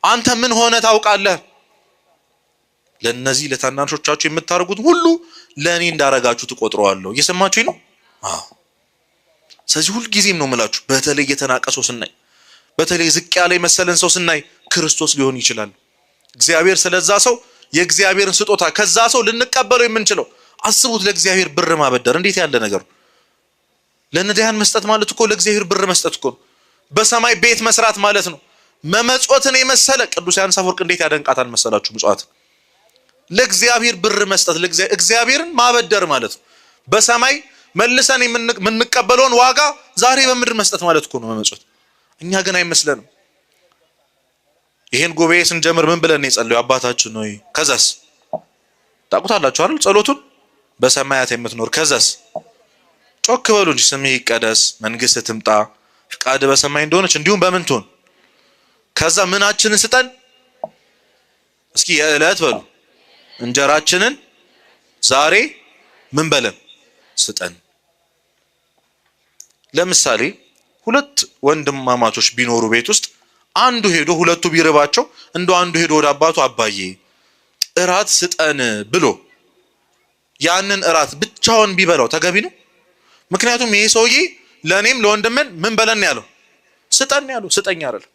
አንተ ምን ሆነ ታውቃለህ? ለነዚህ ለታናናሾቻችሁ የምታደርጉት ሁሉ ለእኔ እንዳረጋችሁ ትቆጥረዋለሁ። እየሰማችሁኝ ነው? አዎ። ስለዚህ ሁልጊዜም ነው የምላችሁ፣ በተለይ የተናቀ ሰው ስናይ፣ በተለይ ዝቅ ያለ የመሰለን ሰው ስናይ ክርስቶስ ሊሆን ይችላል። እግዚአብሔር ስለዛ ሰው የእግዚአብሔርን ስጦታ ከዛ ሰው ልንቀበለው የምንችለው አስቡት። ለእግዚአብሔር ብር ማበደር እንዴት ያለ ነገር ነው! ለነዳያን መስጠት ማለት እኮ ለእግዚአብሔር ብር መስጠት እኮ ነው። በሰማይ ቤት መስራት ማለት ነው። መመጽወትን የመሰለ ቅዱስ ዮሐንስ አፈወርቅ እንዴት ያደንቃታል መሰላችሁ? ምጽዋት ለእግዚአብሔር ብር መስጠት እግዚአብሔርን ማበደር ማለት ነው። በሰማይ መልሰን የምንቀበለውን ዋጋ ዛሬ በምድር መስጠት ማለት እኮ ነው መመጽወት። እኛ ግን አይመስለንም። ይሄን ጉባኤ ስንጀምር ምን ብለን ነው የጸለዩ? አባታችን ሆይ። ከዛስ ታውቁታላችሁ አይደል? ጸሎቱን በሰማያት የምትኖር ከዛስ ጮክ በሉ እንጂ ስምህ ይቀደስ፣ መንግስትህ ትምጣ፣ ፍቃድህ በሰማይ እንደሆነች እንዲሁም በምን ትሁን። ከዛ ምናችንን ስጠን እስኪ የዕለት በሉ እንጀራችንን ዛሬ ምን በለን ስጠን። ለምሳሌ ሁለት ወንድማማቾች ቢኖሩ ቤት ውስጥ አንዱ ሄዶ ሁለቱ ቢርባቸው እንደው አንዱ ሄዶ ወደ አባቱ አባዬ እራት ስጠን ብሎ ያንን እራት ብቻውን ቢበላው ተገቢ ነው? ምክንያቱም ይሄ ሰውዬ ለእኔም ለወንድምን ምን በለን ያለው ስጠን ያለው ስጠኝ አይደለም።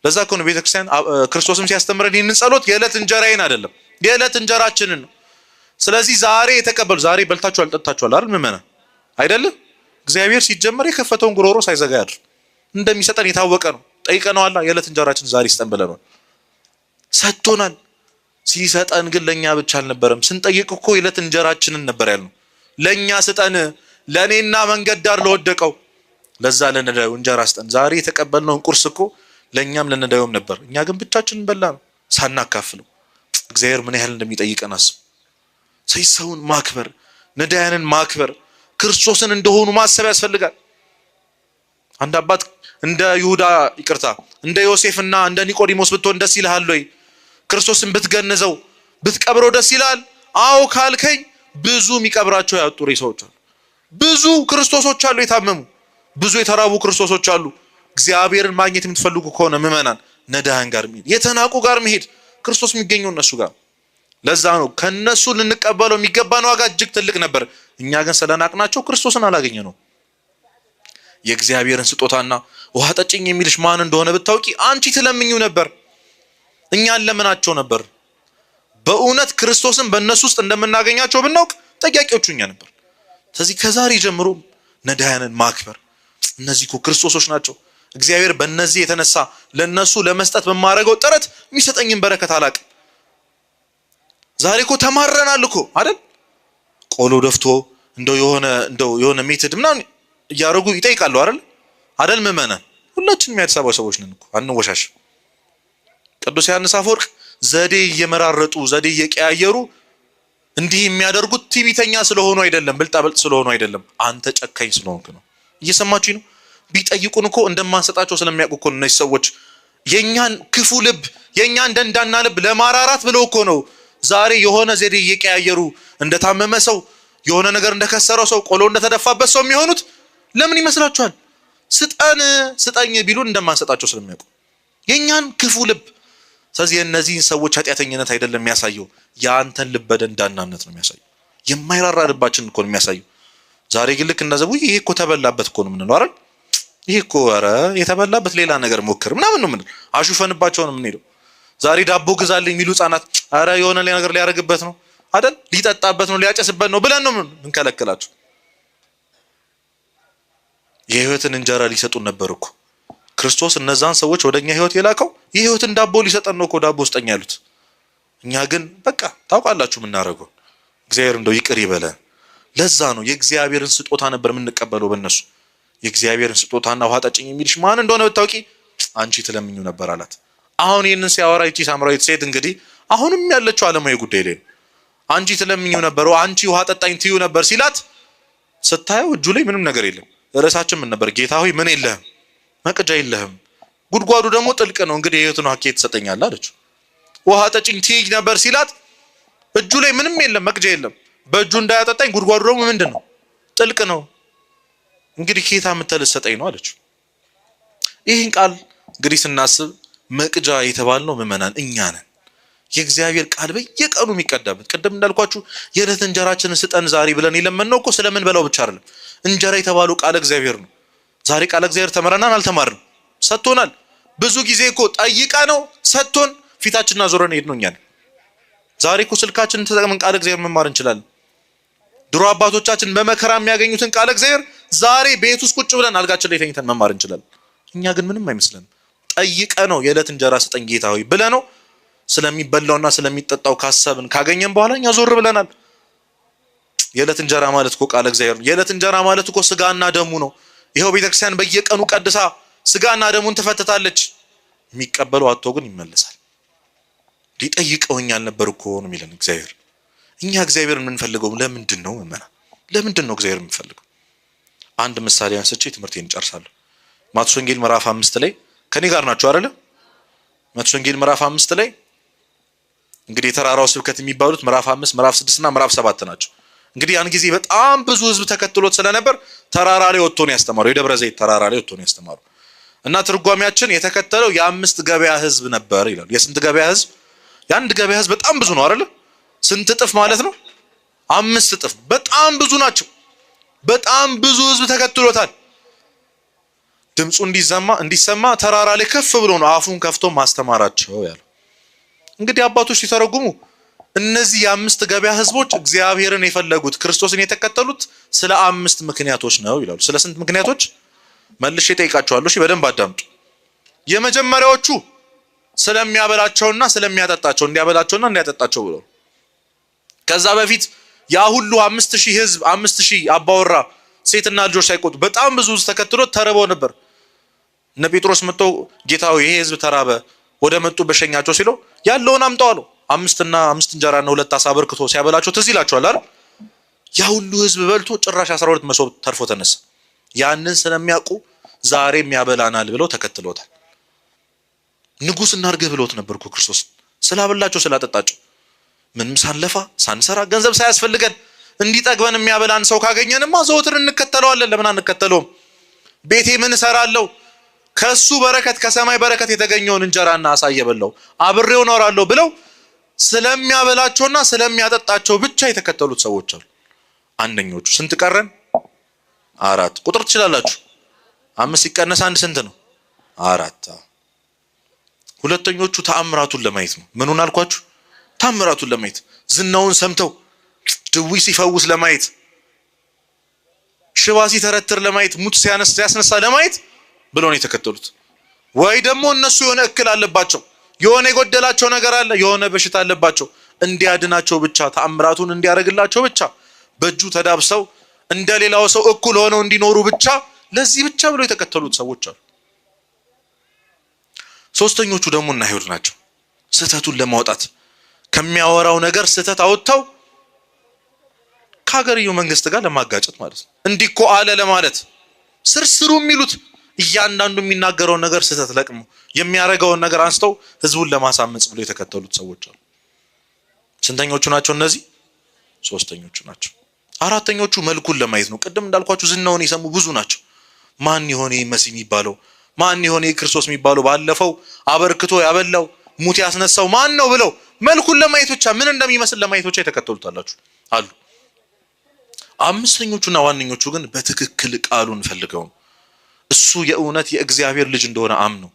ለዛ እኮ ነው ቤተክርስቲያን ክርስቶስም ሲያስተምረን ይህንን ጸሎት የዕለት እንጀራዬን አይደለም የዕለት እንጀራችንን ነው። ስለዚህ ዛሬ የተቀበሉ ዛሬ በልታችኋል ጠጥታችኋል አይደል? ምዕመናን አይደለም? እግዚአብሔር ሲጀመር የከፈተውን ጉሮሮ ሳይዘጋ ያድር እንደሚሰጠን የታወቀ ነው። ጠይቀነዋላ። የዕለት እንጀራችን ዛሬ ስጠን ብለነዋል፣ ሰጥቶናል። ሲሰጠን ግን ለኛ ብቻ አልነበረም። ስንጠይቅ እኮ የዕለት እንጀራችንን ነበር ያልነው። ለኛ ስጠን፣ ለእኔና መንገድ ዳር ለወደቀው ለዛ ለነዳዩ እንጀራ ስጠን። ዛሬ የተቀበልነውን ቁርስ እኮ ለእኛም ለነዳዩም ነበር። እኛ ግን ብቻችንን በላ ነው ሳናካፍለው። እግዚአብሔር ምን ያህል እንደሚጠይቀን አስቡ። ሰውን ማክበር፣ ነዳያንን ማክበር፣ ክርስቶስን እንደሆኑ ማሰብ ያስፈልጋል። አንድ አባት እንደ ይሁዳ ይቅርታ፣ እንደ ዮሴፍና እንደ ኒቆዲሞስ ብትሆን ደስ ይልሃል ወይ? ክርስቶስን ብትገንዘው ብትቀብረው ደስ ይልሃል? አዎ ካልከኝ ብዙ የሚቀብራቸው ያጡ ሬሳዎች አሉ። ብዙ ክርስቶሶች አሉ የታመሙ፣ ብዙ የተራቡ ክርስቶሶች አሉ። እግዚአብሔርን ማግኘት የምትፈልጉ ከሆነ ምዕመናን ነዳያን ጋር መሄድ፣ የተናቁ ጋር መሄድ፣ ክርስቶስ የሚገኘው እነሱ ጋር። ለዛ ነው ከነሱ ልንቀበለው የሚገባን ዋጋ እጅግ ትልቅ ነበር። እኛ ግን ስለናቅናቸው ክርስቶስን አላገኘ ነው። የእግዚአብሔርን ስጦታና ውሃ ጠጭኝ የሚልሽ ማን እንደሆነ ብታውቂ አንቺ ትለምኚው ነበር፣ እኛን ለምናቸው ነበር። በእውነት ክርስቶስን በእነሱ ውስጥ እንደምናገኛቸው ብናውቅ ጠያቂዎቹ እኛ ነበር። ስለዚህ ከዛሬ ጀምሮ ነዳያንን ማክበር፣ እነዚህ እኮ ክርስቶሶች ናቸው። እግዚአብሔር በእነዚህ የተነሳ ለነሱ ለመስጠት በማደርገው ጥረት የሚሰጠኝን በረከት አላቅም። ዛሬ እኮ ተማረናል እኮ አይደል? ቆሎ ደፍቶ እንደው የሆነ method ምናምን እያደረጉ ይጠይቃሉ አይደል? አይደል? ምዕመናን ሁላችንም የአዲስ አበባ ሰዎች ነን እኮ አንወሻሽ። ቅዱስ ዮሐንስ አፈወርቅ ዘዴ እየመራረጡ ዘዴ እየቀያየሩ እንዲህ የሚያደርጉት ትዕቢተኛ ስለሆኑ አይደለም፣ ብልጣብልጥ ስለሆኑ አይደለም፣ አንተ ጨካኝ ስለሆንክ ነው። እየሰማችሁኝ ነው? ቢጠይቁን እኮ እንደማንሰጣቸው ስለሚያውቁ እኮ እነዚህ ሰዎች የኛን ክፉ ልብ የኛን ደንዳና ልብ ለማራራት ብለው እኮ ነው ዛሬ የሆነ ዘዴ እየቀያየሩ እንደታመመ ሰው የሆነ ነገር እንደከሰረው ሰው ቆሎ እንደተደፋበት ሰው የሚሆኑት ለምን ይመስላችኋል? ስጠን ስጠኝ ቢሉን እንደማንሰጣቸው ስለሚያውቁ የኛን ክፉ ልብ። ስለዚህ የእነዚህን ሰዎች ኃጢአተኝነት አይደለም የሚያሳየው፣ የአንተን ልበ ደንዳናነት ነው የሚያሳየው። የማይራራ ልባችን እኮ ነው የሚያሳየው። ዛሬ ግን ልክ እንደዚያ ውይ ይሄ እኮ ተበላበት እኮ ነው የምንለው አይደል? ይሄ እኮ ኧረ የተበላበት ሌላ ነገር ሞክር ምናምን ነው የምንለው። አሹፈንባቸው ነው የምንሄደው። ዛሬ ዳቦ ግዛልኝ የሚሉ ህጻናት ኧረ የሆነ ነገር ሊያደርግበት ነው አይደል? ሊጠጣበት ነው ሊያጨስበት ነው ብለን ነው የምንከለክላቸው። የህይወትን እንጀራ ሊሰጡን ነበር እኮ ክርስቶስ እነዛን ሰዎች ወደኛ ህይወት የላከው የህይወትን ዳቦ ሊሰጠን ነው እኮ ዳቦ ስጠኝ ያሉት። እኛ ግን በቃ ታውቃላችሁ የምናደርገው እግዚአብሔር እንደው ይቅር ይበለን። ለዛ ነው የእግዚአብሔርን ስጦታ ነበር የምንቀበለው በእነሱ። የእግዚአብሔርን ስጦታና ውሃ ጠጭኝ የሚልሽ ማን እንደሆነ ብታውቂ አንቺ ትለምኙ ነበር አላት። አሁን ይህንን ሲያወራ ይቺ ሳምራዊት ሴት እንግዲህ አሁንም ያለችው ዓለማዊ ጉዳይ ላይ ነው። አንቺ ትለምኙ ነበር፣ አንቺ ውሃ ጠጣኝ ትዩ ነበር ሲላት ስታየው እጁ ላይ ምንም ነገር የለም። ርዕሳችን ምን ነበር? ጌታ ሆይ ምን የለህም? መቅጃ የለህም፣ ጉድጓዱ ደግሞ ጥልቅ ነው፣ እንግዲህ የሕይወትን ውሃ ከየት ትሰጠኛለህ አለችው። ውሃ ጠጭኝ ትይኝ ነበር ሲላት እጁ ላይ ምንም የለም፣ መቅጃ የለም። በእጁ እንዳያጠጣኝ ጉድጓዱ ደግሞ ምንድን ነው? ጥልቅ ነው። እንግዲህ ከየት አምጥተህ ልትሰጠኝ ነው አለችው። ይህን ቃል እንግዲህ ስናስብ መቅጃ የተባልነው ምዕመናን እኛ ነን። የእግዚአብሔር ቃል በየቀኑ የሚቀዳበት፣ ቅድም እንዳልኳችሁ የዕለት እንጀራችንን ስጠን ዛሬ ብለን የለመንነው እኮ ስለምንበላው ብቻ አይደለም። እንጀራ የተባለው ቃል እግዚአብሔር ነው። ዛሬ ቃል እግዚአብሔር ተምረናል አልተማርንም? ሰጥቶናል። ብዙ ጊዜ እኮ ጠይቀ ነው ሰጥቶን ፊታችንን አዞረን ሄድ ነው እኛ ነን። ዛሬ እኮ ስልካችንን ተጠቅመን ቃል እግዚአብሔር መማር እንችላለን። ድሮ አባቶቻችን በመከራ የሚያገኙትን ቃል እግዚአብሔር ዛሬ ቤት ውስጥ ቁጭ ብለን አልጋችን ላይ ተኝተን መማር እንችላለን። እኛ ግን ምንም አይመስለንም። ጠይቀ ነው የዕለት እንጀራ ስጠኝ ጌታ ሆይ ብለህ ነው ስለሚበላውና ስለሚጠጣው ካሰብን ካገኘን በኋላ እኛ ዞር ብለናል። የዕለት እንጀራ ማለት እኮ ቃለ እግዚአብሔር ነው። የዕለት እንጀራ ማለት እኮ ስጋና ደሙ ነው። ይኸው ቤተክርስቲያን በየቀኑ ቀድሳ ስጋና ደሙን ትፈትታለች። የሚቀበለው አጥቶ ግን ይመለሳል። ሊጠይቀውኛል ነበር እኮ ነው የሚለን እግዚአብሔር። እኛ እግዚአብሔር የምንፈልገው ለምንድን ነው ምዕመናን? ለምንድን ነው እግዚአብሔር የምንፈልገው? አንድ ምሳሌ አንስቼ ትምህርቴን እጨርሳለሁ። ማቴዎስ ወንጌል ምዕራፍ 5 ላይ ከኔ ጋር ናችሁ አይደለ? ማቴዎስ ወንጌል ምዕራፍ 5 ላይ እንግዲህ የተራራው ስብከት የሚባሉት ምዕራፍ 5፣ ምዕራፍ 6 እና ምዕራፍ 7 ናቸው። እንግዲህ ያን ጊዜ በጣም ብዙ ሕዝብ ተከትሎት ስለነበር ተራራ ላይ ወጥቶ ነው ያስተማረው። የደብረ ዘይት ተራራ ላይ ወጥቶ ነው ያስተማረው። እና ትርጓሜያችን የተከተለው የአምስት ገበያ ሕዝብ ነበር ይላል። የስንት ገበያ ሕዝብ? የአንድ ገበያ ሕዝብ በጣም ብዙ ነው አይደለ? ስንት እጥፍ ማለት ነው? 5 እጥፍ። በጣም ብዙ ናቸው። በጣም ብዙ ሕዝብ ተከትሎታል። ድምፁ እንዲሰማ ተራራ ላይ ከፍ ብሎ ነው አፉን ከፍቶ ማስተማራቸው ያለው። እንግዲህ አባቶች ሲተረጉሙ እነዚህ የአምስት ገበያ ህዝቦች እግዚአብሔርን የፈለጉት ክርስቶስን የተከተሉት ስለ 5 ምክንያቶች ነው ይላሉ። ስለ ስንት ምክንያቶች? መልሼ እጠይቃቸዋለሁ። እሺ በደንብ አዳምጡ። የመጀመሪያዎቹ ስለሚያበላቸውና ስለሚያጠጣቸው፣ እንዲያበላቸውና እንዲያጠጣቸው ብለው። ከዛ በፊት ያ ሁሉ 5000 ህዝብ 5000 አባወራ ሴትና ልጆች ሳይቆጡ በጣም ብዙ ህዝብ ተከትሎ ተርበው ነበር። እነ ጴጥሮስ መጥተው ጌታ ሆይ ይሄ ህዝብ ተራበ፣ ወደ መጡ በሸኛቸው ሲለው ያለውን አምጣው አለው። 5 እና 5 እንጀራና 2 ዓሣ አበርክቶ ሲያበላቸው ትዝ ይላቸዋል አይደል? ያ ሁሉ ህዝብ በልቶ ጭራሽ 12 መሶብ ተርፎ ተነሳ። ያንን ስለሚያውቁ ዛሬም ያበላናል ብለው ተከትለውታል። ንጉስ እናድርግህ ብለውት ነበር እኮ ክርስቶስ ስላበላቸው ስላጠጣቸው። ምንም ሳንለፋ ሳንሰራ ገንዘብ ሳያስፈልገን እንዲጠግበን የሚያበላን ሰው ካገኘንማ ዘወትር እንከተለዋለን። ለምን አንከተለውም? ቤቴ ምን እሰራለሁ? ከሱ በረከት ከሰማይ በረከት የተገኘውን እንጀራና ዓሣ እየበላሁ አብሬው እኖራለሁ ብለው ስለሚያበላቸውና ስለሚያጠጣቸው ብቻ የተከተሉት ሰዎች አሉ። አንደኞቹ። ስንት ቀረን? 4። ቁጥር ትችላላችሁ። 5 ሲቀነስ 1 ስንት ነው? 4። ሁለተኞቹ ተአምራቱን ለማየት ነው። ምኑን አልኳችሁ? ተአምራቱን ለማየት፣ ዝናውን ሰምተው ድውይ ሲፈውስ ለማየት፣ ሽባ ሲተረትር ለማየት፣ ሙት ሲያስነሳ ለማየት ብለው ነው የተከተሉት። ወይ ደግሞ እነሱ የሆነ እክል አለባቸው፣ የሆነ የጎደላቸው ነገር አለ፣ የሆነ በሽታ አለባቸው፣ እንዲያድናቸው ብቻ ተአምራቱን እንዲያደርግላቸው ብቻ በእጁ ተዳብሰው እንደሌላው ሰው እኩል ሆነው እንዲኖሩ ብቻ ለዚህ ብቻ ብለው የተከተሉት ሰዎች አሉ። ሶስተኞቹ ደግሞ እነ አይሁድ ናቸው። ስህተቱን ለማውጣት ከሚያወራው ነገር ስህተት አውጥተው ከሀገርየው መንግስት ጋር ለማጋጨት ማለት ነው። እንዲህ እኮ አለ ለማለት ስርስሩ የሚሉት እያንዳንዱ የሚናገረውን ነገር ስህተት ለቅሞ የሚያደርገውን ነገር አንስተው ህዝቡን ለማሳመጽ ብለው የተከተሉት ሰዎች አሉ። ስንተኞቹ ናቸው እነዚህ? ሶስተኞቹ ናቸው። አራተኞቹ መልኩን ለማየት ነው። ቅድም እንዳልኳችሁ ዝናውን የሰሙ ብዙ ናቸው። ማን ይሆን ይሄ መሲህ የሚባለው? ማን ይሆን ይሄ ክርስቶስ የሚባለው? ባለፈው አበርክቶ ያበላው ሙት ያስነሳው ማን ነው ብለው መልኩን ለማየት ብቻ ምን እንደሚመስል ለማየት ብቻ የተከተሉት አሉ። አምስተኞቹና ዋነኞቹ ግን በትክክል ቃሉን ፈልገው እሱ የእውነት የእግዚአብሔር ልጅ እንደሆነ አምነው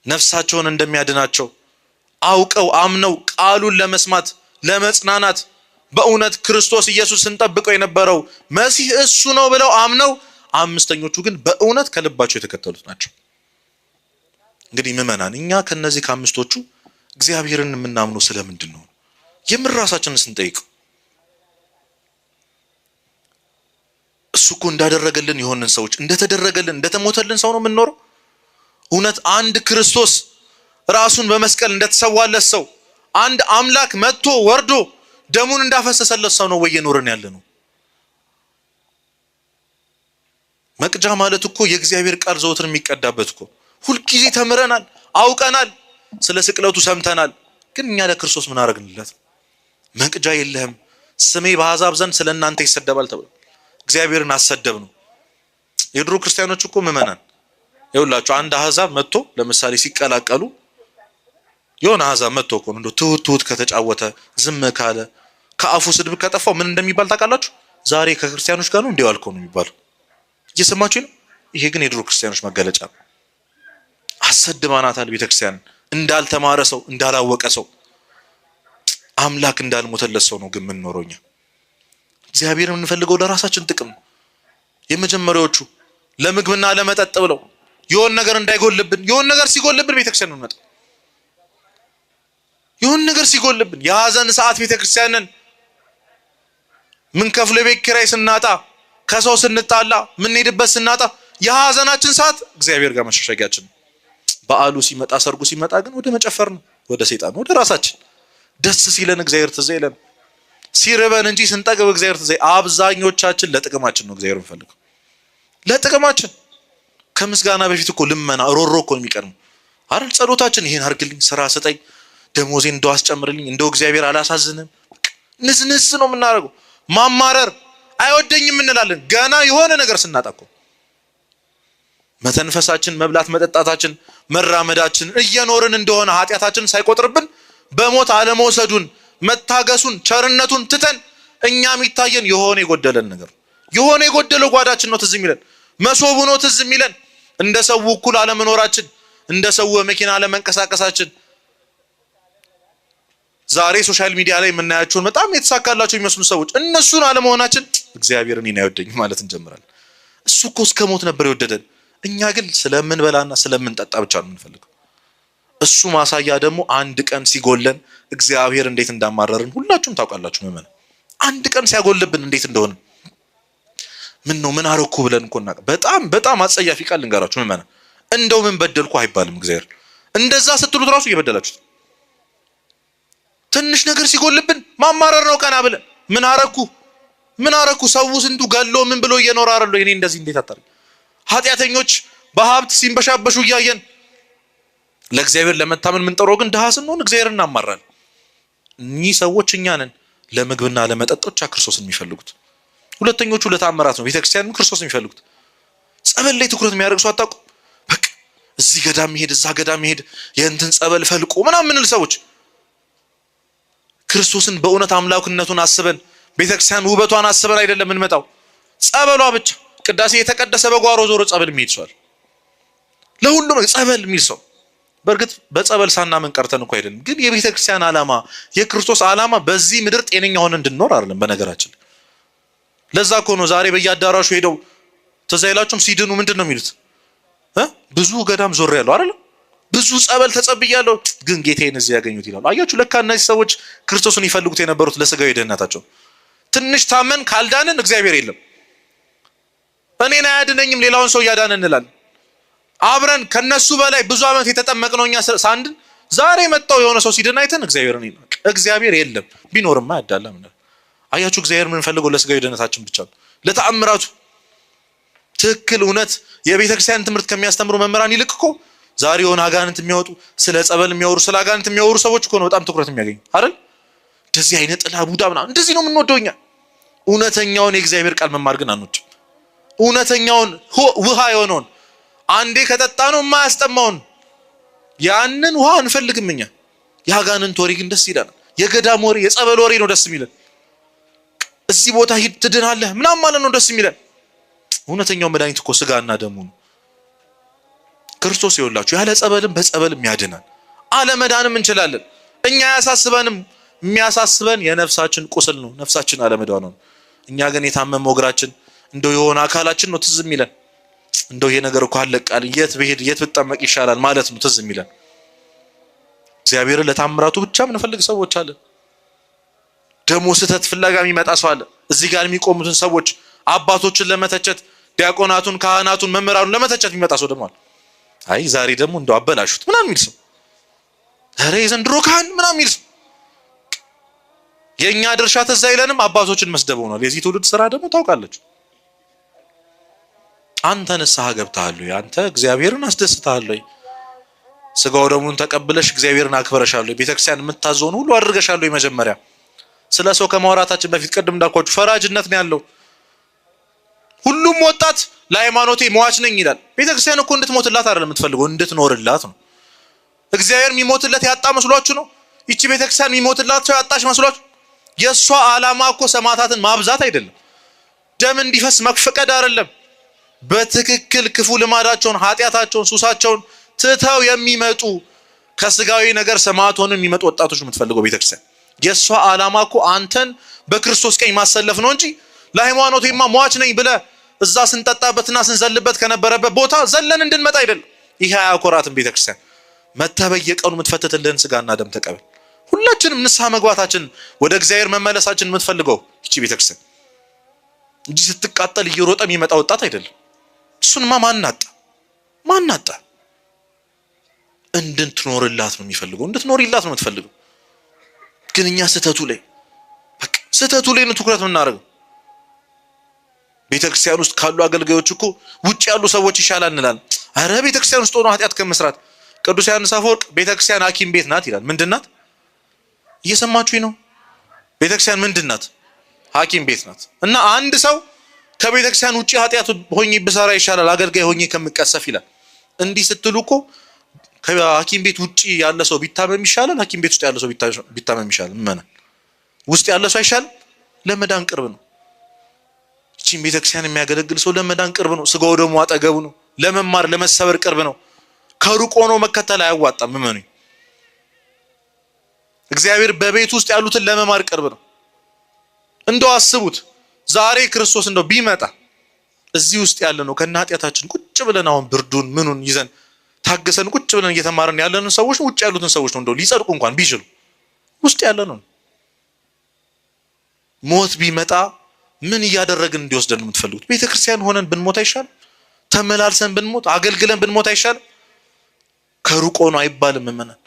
ነፍሳቸውን እንደሚያድናቸው አውቀው አምነው ቃሉን ለመስማት ለመጽናናት በእውነት ክርስቶስ ኢየሱስ ስንጠብቀው የነበረው መሲህ እሱ ነው ብለው አምነው፣ አምስተኞቹ ግን በእውነት ከልባቸው የተከተሉት ናቸው። እንግዲህ ምዕመናን እኛ ከነዚህ ከአምስቶቹ እግዚአብሔርን የምናምነው ስለምንድን ነው? የምር ራሳችንን ስንጠይቅ እሱ እኮ እንዳደረገልን የሆንን ሰዎች እንደተደረገልን እንደተሞተልን ሰው ነው የምንኖረው። እውነት አንድ ክርስቶስ ራሱን በመስቀል እንደተሰዋለት ሰው፣ አንድ አምላክ መጥቶ ወርዶ ደሙን እንዳፈሰሰለት ሰው ነው ወይ እየኖርን ያለ ነው? መቅጃ ማለት እኮ የእግዚአብሔር ቃል ዘወትር የሚቀዳበት እኮ። ሁልጊዜ ተምረናል፣ አውቀናል፣ ስለ ስቅለቱ ሰምተናል። ግን እኛ ለክርስቶስ ምን አደረግንለት? መቅጃ የለህም፣ ስሜ በአሕዛብ ዘንድ ስለ እናንተ ይሰደባል ተብሎ እግዚአብሔርን አሰደብ ነው። የድሮ ክርስቲያኖች እኮ ምዕመናን ይኸውላችሁ፣ አንድ አሕዛብ መጥቶ ለምሳሌ ሲቀላቀሉ የሆነ አሕዛብ መጥቶ እኮ እንደው ትሁት ትሁት ከተጫወተ፣ ዝም ካለ፣ ከአፉ ስድብ ከጠፋው ምን እንደሚባል ታውቃላችሁ? ዛሬ ከክርስቲያኖች ጋር ነው እንዲያው አልከው ነው የሚባለው። እየሰማችሁ ነው። ይሄ ግን የድሮ ክርስቲያኖች መገለጫ ነው። አሰድባናታል ቤተክርስቲያንን። እንዳልተማረ ሰው፣ እንዳላወቀ ሰው፣ አምላክ እንዳልሞተለት ሰው ነው ግን የምንኖረው እኛ። እግዚአብሔር የምንፈልገው ለራሳችን ጥቅም ነው። የመጀመሪያዎቹ ለምግብና ለመጠጥ ብለው የሆነ ነገር እንዳይጎልብን፣ የሆነ ነገር ሲጎልብን ቤተክርስቲያን ነው የምንመጣው። የሆነ ነገር ሲጎልብን የሀዘን ሰዓት ቤተክርስቲያንን፣ ምንከፍለው የቤት ኪራይ ስናጣ፣ ከሰው ስንጣላ፣ ምንሄድበት ስናጣ የሀዘናችን ሰዓት እግዚአብሔር ጋር መሸሸጊያችን ነው። በዓሉ ሲመጣ፣ ሰርጉ ሲመጣ ግን ወደ መጨፈር ነው፣ ወደ ሰይጣን፣ ወደ ራሳችን። ደስ ሲለን እግዚአብሔር ትዝ ይለን፣ ሲርበን እንጂ ስንጠግብ እግዚአብሔር ትዝ። አብዛኞቻችን ለጥቅማችን ነው እግዚአብሔር እንፈልገው፣ ለጥቅማችን። ከምስጋና በፊት እኮ ልመና ሮሮ እኮ ነው የሚቀድመው አይደል? ጸሎታችን ይሄን አድርግልኝ፣ ስራ ስጠኝ፣ ደሞዜን እንደው አስጨምርልኝ፣ እንደው እግዚአብሔር አላሳዝንም፣ ንዝንዝ ነው የምናደርገው። ማማረር፣ አይወደኝም እንላለን ገና የሆነ ነገር ስናጣ እኮ። መተንፈሳችን፣ መብላት መጠጣታችን፣ መራመዳችን እየኖርን እንደሆነ ኃጢአታችን ሳይቆጥርብን በሞት አለመውሰዱን፣ መታገሱን፣ ቸርነቱን ትተን እኛ የሚታየን የሆነ የጎደለን ነገር፣ የሆነ የጎደለው ጓዳችን ነው ትዝ የሚለን፣ መሶቡ ነው ትዝ የሚለን፣ እንደ ሰው እኩል አለመኖራችን፣ እንደ ሰው በመኪና አለመንቀሳቀሳችን፣ ዛሬ social media ላይ የምናያቸውን በጣም የተሳካላቸው የሚመስሉ ሰዎች እነሱን አለመሆናችን እግዚአብሔር እኔን አይወደኝም ማለት እንጀምራለን። እሱ እኮ እስከ ሞት ነበር የወደደን። እኛ ግን ስለምንበላና ስለምንጠጣ ብቻ ነው የምንፈልገው። እሱ ማሳያ ደግሞ አንድ ቀን ሲጎለን እግዚአብሔር እንዴት እንዳማረርን ሁላችሁም ታውቃላችሁ። ምዕመናን፣ አንድ ቀን ሲያጎልብን እንዴት እንደሆነ፣ ምን ነው ምን አረኩ ብለን እኮ እናውቅ። በጣም በጣም አጸያፊ ቃል ልንገራችሁ ምዕመናን፣ እንደው ምን በደልኩ አይባልም። እግዚአብሔር እንደዛ ስትሉት ራሱ እየበደላችሁት። ትንሽ ነገር ሲጎልብን ማማረር ነው። ቀና ብለን ምን አረኩ፣ ምን አረኩ? ሰው ስንቱ ገሎ ምን ብሎ እየኖረ አይደል? እኔ እንደዚህ እንዴት አታርግ? ኃጢአተኞች በሀብት ሲንበሻበሹ እያየን ለእግዚአብሔር ለመታመን የምንጠራው ግን ድሃ ስንሆን እግዚአብሔር እናማራለን። እኚህ ሰዎች እኛ ነን ለምግብና ለመጠጥ ብቻ ክርስቶስን የሚፈልጉት። ሁለተኞቹ ለታምራት ነው ቤተክርስቲያን ክርስቶስን የሚፈልጉት። ጸበል ላይ ትኩረት የሚያደርግ ሰው አታውቁም? በቃ እዚህ ገዳም መሄድ፣ እዛ ገዳም መሄድ፣ የእንትን ጸበል ፈልቆ ምናምን የምንል ሰዎች ክርስቶስን በእውነት አምላክነቱን አስበን፣ ቤተክርስቲያን ውበቷን አስበን አይደለም የምንመጣው። ጸበሏ ብቻ፣ ቅዳሴ የተቀደሰ በጓሮ ዞሮ ጸበል የሚሄድ ሰው አለ። ለሁሉም ጸበል የሚል ሰው። በእርግጥ በጸበል ሳናምን ቀርተን እኮ አይደለም። ግን የቤተ ክርስቲያን ዓላማ፣ የክርስቶስ ዓላማ በዚህ ምድር ጤነኛ ሆነ እንድንኖር አይደለም። በነገራችን ለዛ እኮ ነው ዛሬ በየአዳራሹ ሄደው፣ ትዝ አይላችሁም? ሲድኑ ምንድን ነው የሚሉት? ብዙ ገዳም ዞር ያለው አይደለም፣ ብዙ ጸበል ተጸብያለሁ፣ ግን ጌታዬን እዚህ ያገኙት ይላሉ። አያችሁ፣ ለካ እነዚህ ሰዎች ክርስቶስን ይፈልጉት የነበሩት ለስጋዊ ደህንነታቸው። ትንሽ ታመን ካልዳንን እግዚአብሔር የለም፣ እኔን አያድነኝም፣ ሌላውን ሰው እያዳነ እንላለን። አብረን ከነሱ በላይ ብዙ ዓመት የተጠመቅነው እኛ ሳንድን ዛሬ መጣው የሆነ ሰው ሲድን አይተን እግዚአብሔርን እግዚአብሔር የለም፣ ቢኖርማ ያዳላም። አያችሁ፣ እግዚአብሔር የምንፈልገው ለስጋዊ ደህንነታችን ብቻ ነው፣ ለተአምራቱ። ትክክል እውነት የቤተክርስቲያን ትምህርት ከሚያስተምሩ መምህራን ይልቅ እኮ ዛሬ የሆነ አጋንንት የሚያወጡ፣ ስለ ጸበል የሚያወሩ፣ ስለ አጋንንት የሚያወሩ ሰዎች እኮ ነው በጣም ትኩረት የሚያገኙ አይደል? እንደዚህ አይነት ጥላ ቡዳ ምናምን እንደዚህ ነው የምንወደው እኛ። እውነተኛውን የእግዚአብሔር ቃል መማር ግን አንወድም። እውነተኛውን ውሃ የሆነውን፣ አንዴ ከጠጣ ነው የማያስጠማውን ያንን ውሃ አንፈልግም እኛ። የአጋንንት ወሬ ግን ደስ ይለናል። የገዳም ወሬ፣ የጸበል ወሬ ነው ደስ የሚለን። እዚህ ቦታ ሂድ ትድናለህ ምናምን ማለት ነው ደስ የሚለን። እውነተኛው መድኃኒት እኮ ስጋና ደሙ ነው። ክርስቶስ ይኸውላችሁ ያለ ጸበልም በጸበልም ያድናል። አለመዳንም እንችላለን። እኛ አያሳስበንም። የሚያሳስበን የነፍሳችን ቁስል ነው፣ ነፍሳችን አለመዳኗ ነው። እኛ ግን የታመመው እግራችን፣ እንደው የሆነ አካላችን ነው ትዝ የሚለን። እንደው ይሄ ነገር እኮ አለቃል፣ የት ብሄድ፣ የት ብጠመቅ ይሻላል ማለት ነው ትዝ የሚለን። እግዚአብሔርን ለታምራቱ ብቻ የምንፈልግ ሰዎች አለን። ደግሞ ስህተት ፍለጋ የሚመጣ ሰው አለ። እዚህ ጋር የሚቆሙትን ሰዎች አባቶችን ለመተቸት ዲያቆናቱን፣ ካህናቱን፣ መምህራኑን ለመተቸት የሚመጣ ሰው ደግሞ አለ። አይ ዛሬ ደግሞ እንደው አበላሹት ምናምን የሚል ሰው፣ ኧረ የዘንድሮ ካህን ምናምን የሚል ሰው። የእኛ ድርሻ ትዝ አይለንም፣ አባቶችን መስደብ ሆኗል። የዚህ ትውልድ ስራ ደግሞ ታውቃለች። አንተ ንስሐ ገብተሃል ወይ? አንተ እግዚአብሔርን አስደስተሃል ወይ? ስጋው ደሙን ተቀብለሽ እግዚአብሔርን አክብረሻል ወይ? ቤተክርስቲያን የምታዘውን ሁሉ አድርገሻል ወይ? መጀመሪያ ስለ ሰው ከማውራታችን በፊት ቅድም እንዳልኳችሁ ፈራጅነት ነው ያለው። ሁሉም ወጣት ለሃይማኖቴ ሟች ነኝ ይላል። ቤተክርስቲያን እኮ እንድትሞትላት አይደለም የምትፈልገው፣ እንድትኖርላት ነው። እግዚአብሔር የሚሞትለት ያጣ መስሏችሁ ነው? ይቺ ቤተክርስቲያን የሚሞትላት ሰው ያጣች መስሏችሁ? የእሷ ዓላማ እኮ ሰማዕታትን ማብዛት አይደለም፣ ደም እንዲፈስ መፍቀድ አይደለም። በትክክል ክፉ ልማዳቸውን፣ ኃጢአታቸውን፣ ሱሳቸውን ትተው የሚመጡ ከስጋዊ ነገር ሰማዕት ሆነው የሚመጡ ወጣቶች የምትፈልገው ቤተክርስቲያን። የእሷ ዓላማ እኮ አንተን በክርስቶስ ቀኝ ማሰለፍ ነው እንጂ ለሃይማኖቴማ ሟች ነኝ ብለህ እዛ ስንጠጣበትና ስንዘልበት ከነበረበት ቦታ ዘለን እንድንመጣ አይደለም። ይሄ አያኮራትም ቤተክርስቲያን። መተህ በየቀኑ የምትፈትትልህን ስጋና ደም ተቀበል። ሁላችንም ንስሐ መግባታችን ወደ እግዚአብሔር መመለሳችን የምትፈልገው ይቺ ቤተክርስቲያን እንጂ ስትቃጠል እየሮጠ የሚመጣ ወጣት አይደለም። እሱንማ ማናጣ ማናጣ እንድትኖርላት ነው የሚፈልገው፣ እንድትኖሪላት ነው የምትፈልገው። ግን እኛ ስህተቱ ላይ በቃ ስህተቱ ላይ ነው ትኩረት የምናደርገው። ቤተክርስቲያን ውስጥ ካሉ አገልጋዮች እኮ ውጭ ያሉ ሰዎች ይሻላል እንላለን። አረ ቤተክርስቲያን ውስጥ ሆኖ ኃጢአት ከመስራት ቅዱስ ዮሐንስ አፈወርቅ ቤተክርስቲያን ሐኪም ቤት ናት ይላል። ምንድን ናት? እየሰማችሁኝ ነው? ቤተክርስቲያን ምንድን ናት? ሐኪም ቤት ናት። እና አንድ ሰው ከቤተክርስቲያን ውጭ ኃጢአት ሆኜ ብሰራ ይሻላል አገልጋይ ሆኜ ከምቀሰፍ ይላል። እንዲህ ስትሉ እኮ ከሐኪም ቤት ውጭ ያለ ሰው ቢታመም ይሻላል፣ ሐኪም ቤት ውስጥ ያለ ሰው ቢታመም ይሻላል። ምመና ውስጥ ያለ ሰው አይሻልም? ለመዳን ቅርብ ነው። ይህቺን ቤተክርስቲያን የሚያገለግል ሰው ለመዳን ቅርብ ነው። ስጋው ደግሞ አጠገቡ ነው። ለመማር ለመሰበር ቅርብ ነው። ከሩቅ ሆኖ መከተል አያዋጣም። እመኑኝ፣ እግዚአብሔር በቤት ውስጥ ያሉትን ለመማር ቅርብ ነው። እንደው አስቡት፣ ዛሬ ክርስቶስ እንደው ቢመጣ እዚህ ውስጥ ያለ ነው ከነ ኃጢአታችን ቁጭ ብለን አሁን ብርዱን ምኑን ይዘን ታግሰን ቁጭ ብለን እየተማርን ያለንን ሰዎች ውጭ ያሉትን ሰዎች ነው እንደው ሊጸድቁ እንኳን ቢችሉ ውስጥ ያለ ነው። ሞት ቢመጣ ምን እያደረግን እንዲወስደን ነው የምትፈልጉት? ቤተክርስቲያን ሆነን ብንሞት አይሻልም? ተመላልሰን ብንሞት አገልግለን ብንሞት አይሻልም? ከሩቅ ሆኖ አይባልም። ምእመናን፣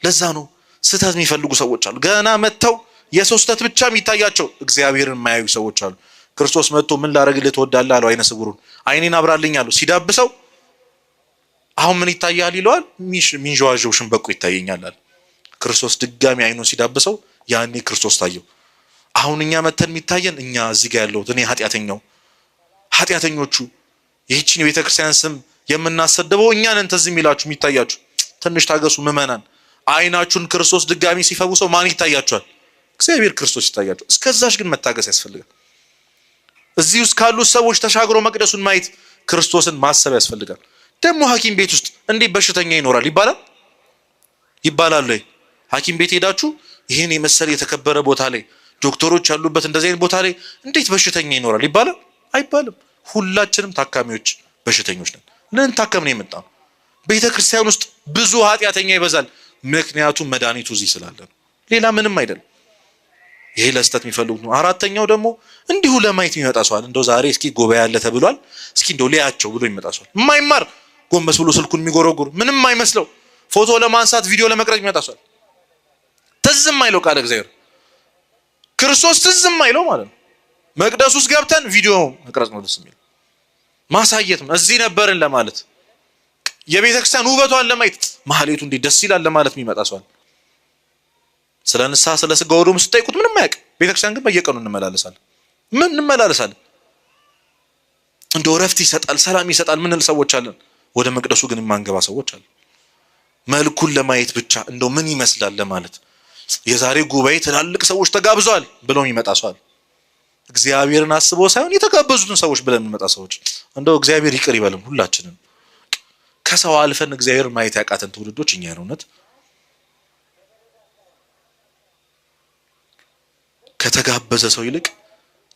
ለዛ ነው ስህተት የሚፈልጉ ሰዎች አሉ። ገና መጥተው የሰው ስህተት ብቻ የሚታያቸው እግዚአብሔርን የማያዩ ሰዎች አሉ። ክርስቶስ መጥቶ ምን ላደርግልህ ትወዳለህ አለው አይነ ስውሩን። አይኔን አብራልኝ አለው። ሲዳብሰው አሁን ምን ይታያል ይለዋል። ሚንዠዋዠው ሸምበቆ ይታየኛል አለ። ክርስቶስ ድጋሚ አይኑን ሲዳብሰው ያኔ ክርስቶስ ታየው። አሁን እኛ መተን የሚታየን እኛ እዚህ ጋር ያለሁት እኔ ኃጢአተኛው ኃጢአተኞቹ ይህችን የቤተክርስቲያን ስም የምናሰድበው እኛ ነን። ትዝ የሚላችሁ የሚታያችሁ ትንሽ ታገሱ ምእመናን። አይናችሁን ክርስቶስ ድጋሚ ሲፈውሰው ማን ይታያችኋል? እግዚአብሔር ክርስቶስ ይታያችኋል። እስከዛሽ ግን መታገስ ያስፈልጋል። እዚህ ውስጥ ካሉት ሰዎች ተሻግሮ መቅደሱን ማየት ክርስቶስን ማሰብ ያስፈልጋል። ደግሞ ሐኪም ቤት ውስጥ እንዴት በሽተኛ ይኖራል ይባላል ይባላል ወይ? ሐኪም ቤት ሄዳችሁ ይህን የመሰለ የተከበረ ቦታ ላይ ዶክተሮች ያሉበት እንደዚህ አይነት ቦታ ላይ እንዴት በሽተኛ ይኖራል ይባላል? አይባልም። ሁላችንም ታካሚዎች በሽተኞች ነን። ልንታከም ነው የመጣነው። ቤተ ክርስቲያን ውስጥ ብዙ ኃጢአተኛ ይበዛል። ምክንያቱም መድኃኒቱ እዚህ ስላለ ነው። ሌላ ምንም አይደለም። ይሄ ለስተት የሚፈልጉት ነው። አራተኛው ደግሞ እንዲሁ ለማየት የሚመጣ ሰው አለ። እንደው ዛሬ እስኪ ጉባኤ አለ ተብሏል፣ እስኪ እንደው ሊያቸው ብሎ የሚመጣ ሰው አለ። የማይማር ጎንበስ ብሎ ስልኩን የሚጎረጉር ምንም አይመስለው ፎቶ ለማንሳት ቪዲዮ ለመቅረጽ የሚመጣ ሰው አለ። ትዝም አይለው ቃለ እግዚአብሔር ክርስቶስ ትዝም አይለው ማለት ነው። መቅደስ ውስጥ ገብተን ቪዲዮ መቅረጽ ነው ደስ የሚለው ማሳየት ነው። እዚህ ነበርን ለማለት የቤተ ክርስቲያን ውበቷን ለማየት ማህሌቱ እንዴት ደስ ይላል ለማለት የሚመጣ ሰው አለ። ስለ ንስሐ ስለ ስጋ ወደሙ ስጠይቁት ምንም አያውቅም። ቤተክርስቲያን ግን በየቀኑ እንመላለሳለን። ምን እንመላለሳለን? እንደው እረፍት ይሰጣል፣ ሰላም ይሰጣል ምንል ሰዎች አለን። ወደ መቅደሱ ግን የማንገባ ሰዎች አለን። መልኩን ለማየት ብቻ እንደው ምን ይመስላል ለማለት የዛሬ ጉባኤ ትላልቅ ሰዎች ተጋብዘዋል ብለው የሚመጣ ሰው አለ። እግዚአብሔርን አስበው ሳይሆን የተጋበዙትን ሰዎች ብለን የምንመጣ ሰዎች እንደው እግዚአብሔር ይቅር ይበልም ሁላችንም። ከሰው አልፈን እግዚአብሔርን ማየት ያቃተን ትውልዶች እኛ ነው። እውነት ከተጋበዘ ሰው ይልቅ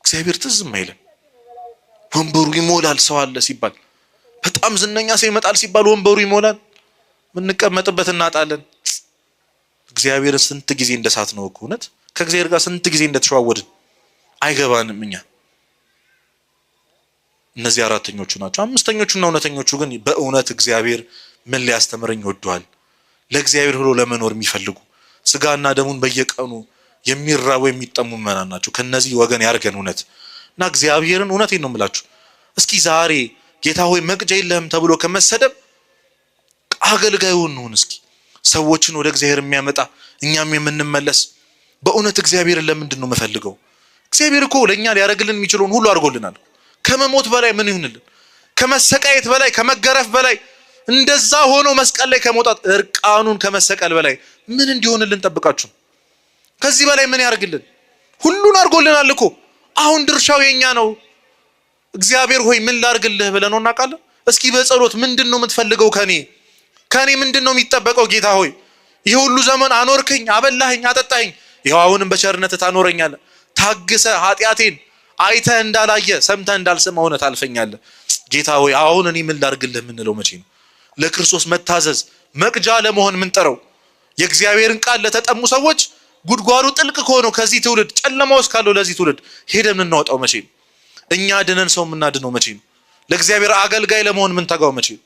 እግዚአብሔር ትዝም አይልም። ወንበሩ ይሞላል ሰው አለ ሲባል፣ በጣም ዝነኛ ሰው ይመጣል ሲባል ወንበሩ ይሞላል፣ የምንቀመጥበት እናጣለን። እግዚአብሔርን ስንት ጊዜ እንደሳት ነው እኮ እውነት ከእግዚአብሔር ጋር ስንት ጊዜ እንደተሸዋወድን አይገባንም። እኛ እነዚህ አራተኞቹ ናቸው። አምስተኞቹና እውነተኞቹ ግን በእውነት እግዚአብሔር ምን ሊያስተምረኝ ወዷል፣ ለእግዚአብሔር ብሎ ለመኖር የሚፈልጉ ስጋና ደሙን በየቀኑ የሚራቡ የሚጠሙ ምዕመናን ናቸው። ከነዚህ ወገን ያርገን እውነት እና እግዚአብሔርን እውነቴን ነው የምላችሁ። እስኪ ዛሬ ጌታ ሆይ መቅጃ የለህም ተብሎ ከመሰደብ አገልጋዩ እንሁን። እስኪ ሰዎችን ወደ እግዚአብሔር የሚያመጣ እኛም የምንመለስ በእውነት እግዚአብሔርን ለምንድን ነው የምፈልገው? እግዚአብሔር እኮ ለእኛ ሊያደርግልን የሚችለውን ሁሉ አድርጎልናል። ከመሞት በላይ ምን ይሁንልን? ከመሰቃየት በላይ፣ ከመገረፍ በላይ፣ እንደዛ ሆኖ መስቀል ላይ ከመውጣት እርቃኑን ከመሰቀል በላይ ምን እንዲሆንልን ጠብቃችሁ? ከዚህ በላይ ምን ያደርግልን? ሁሉን አድርጎልናል እኮ። አሁን ድርሻው የኛ ነው። እግዚአብሔር ሆይ ምን ላድርግልህ ብለን ነው እናውቃለን? እስኪ በጸሎት ምንድን ነው የምትፈልገው ከኔ ከኔ ምንድን ነው የሚጠበቀው? ጌታ ሆይ ይህ ሁሉ ዘመን አኖርከኝ፣ አበላኸኝ፣ አጠጣኸኝ፣ ይኸው አሁንም በቸርነት ታኖረኛለህ። ታግሰ ኃጢአቴን አይተህ እንዳላየ ሰምተህ እንዳልሰማ ሆነህ ታልፈኛለህ። ጌታ ሆይ አሁን እኔ ምን ላድርግልህ የምንለው መቼ ነው? ለክርስቶስ መታዘዝ መቅጃ ለመሆን ምንጠረው የእግዚአብሔርን ቃል ለተጠሙ ሰዎች ጉድጓዱ ጥልቅ ከሆነው ከዚህ ትውልድ ጨለማ ውስጥ ካለው ለዚህ ትውልድ ሄደን የምናወጣው መቼ ነው? እኛ ድነን ሰው የምናድነው መቼ ነው? ለእግዚአብሔር አገልጋይ ለመሆን ምንተጋው መቼ ነው?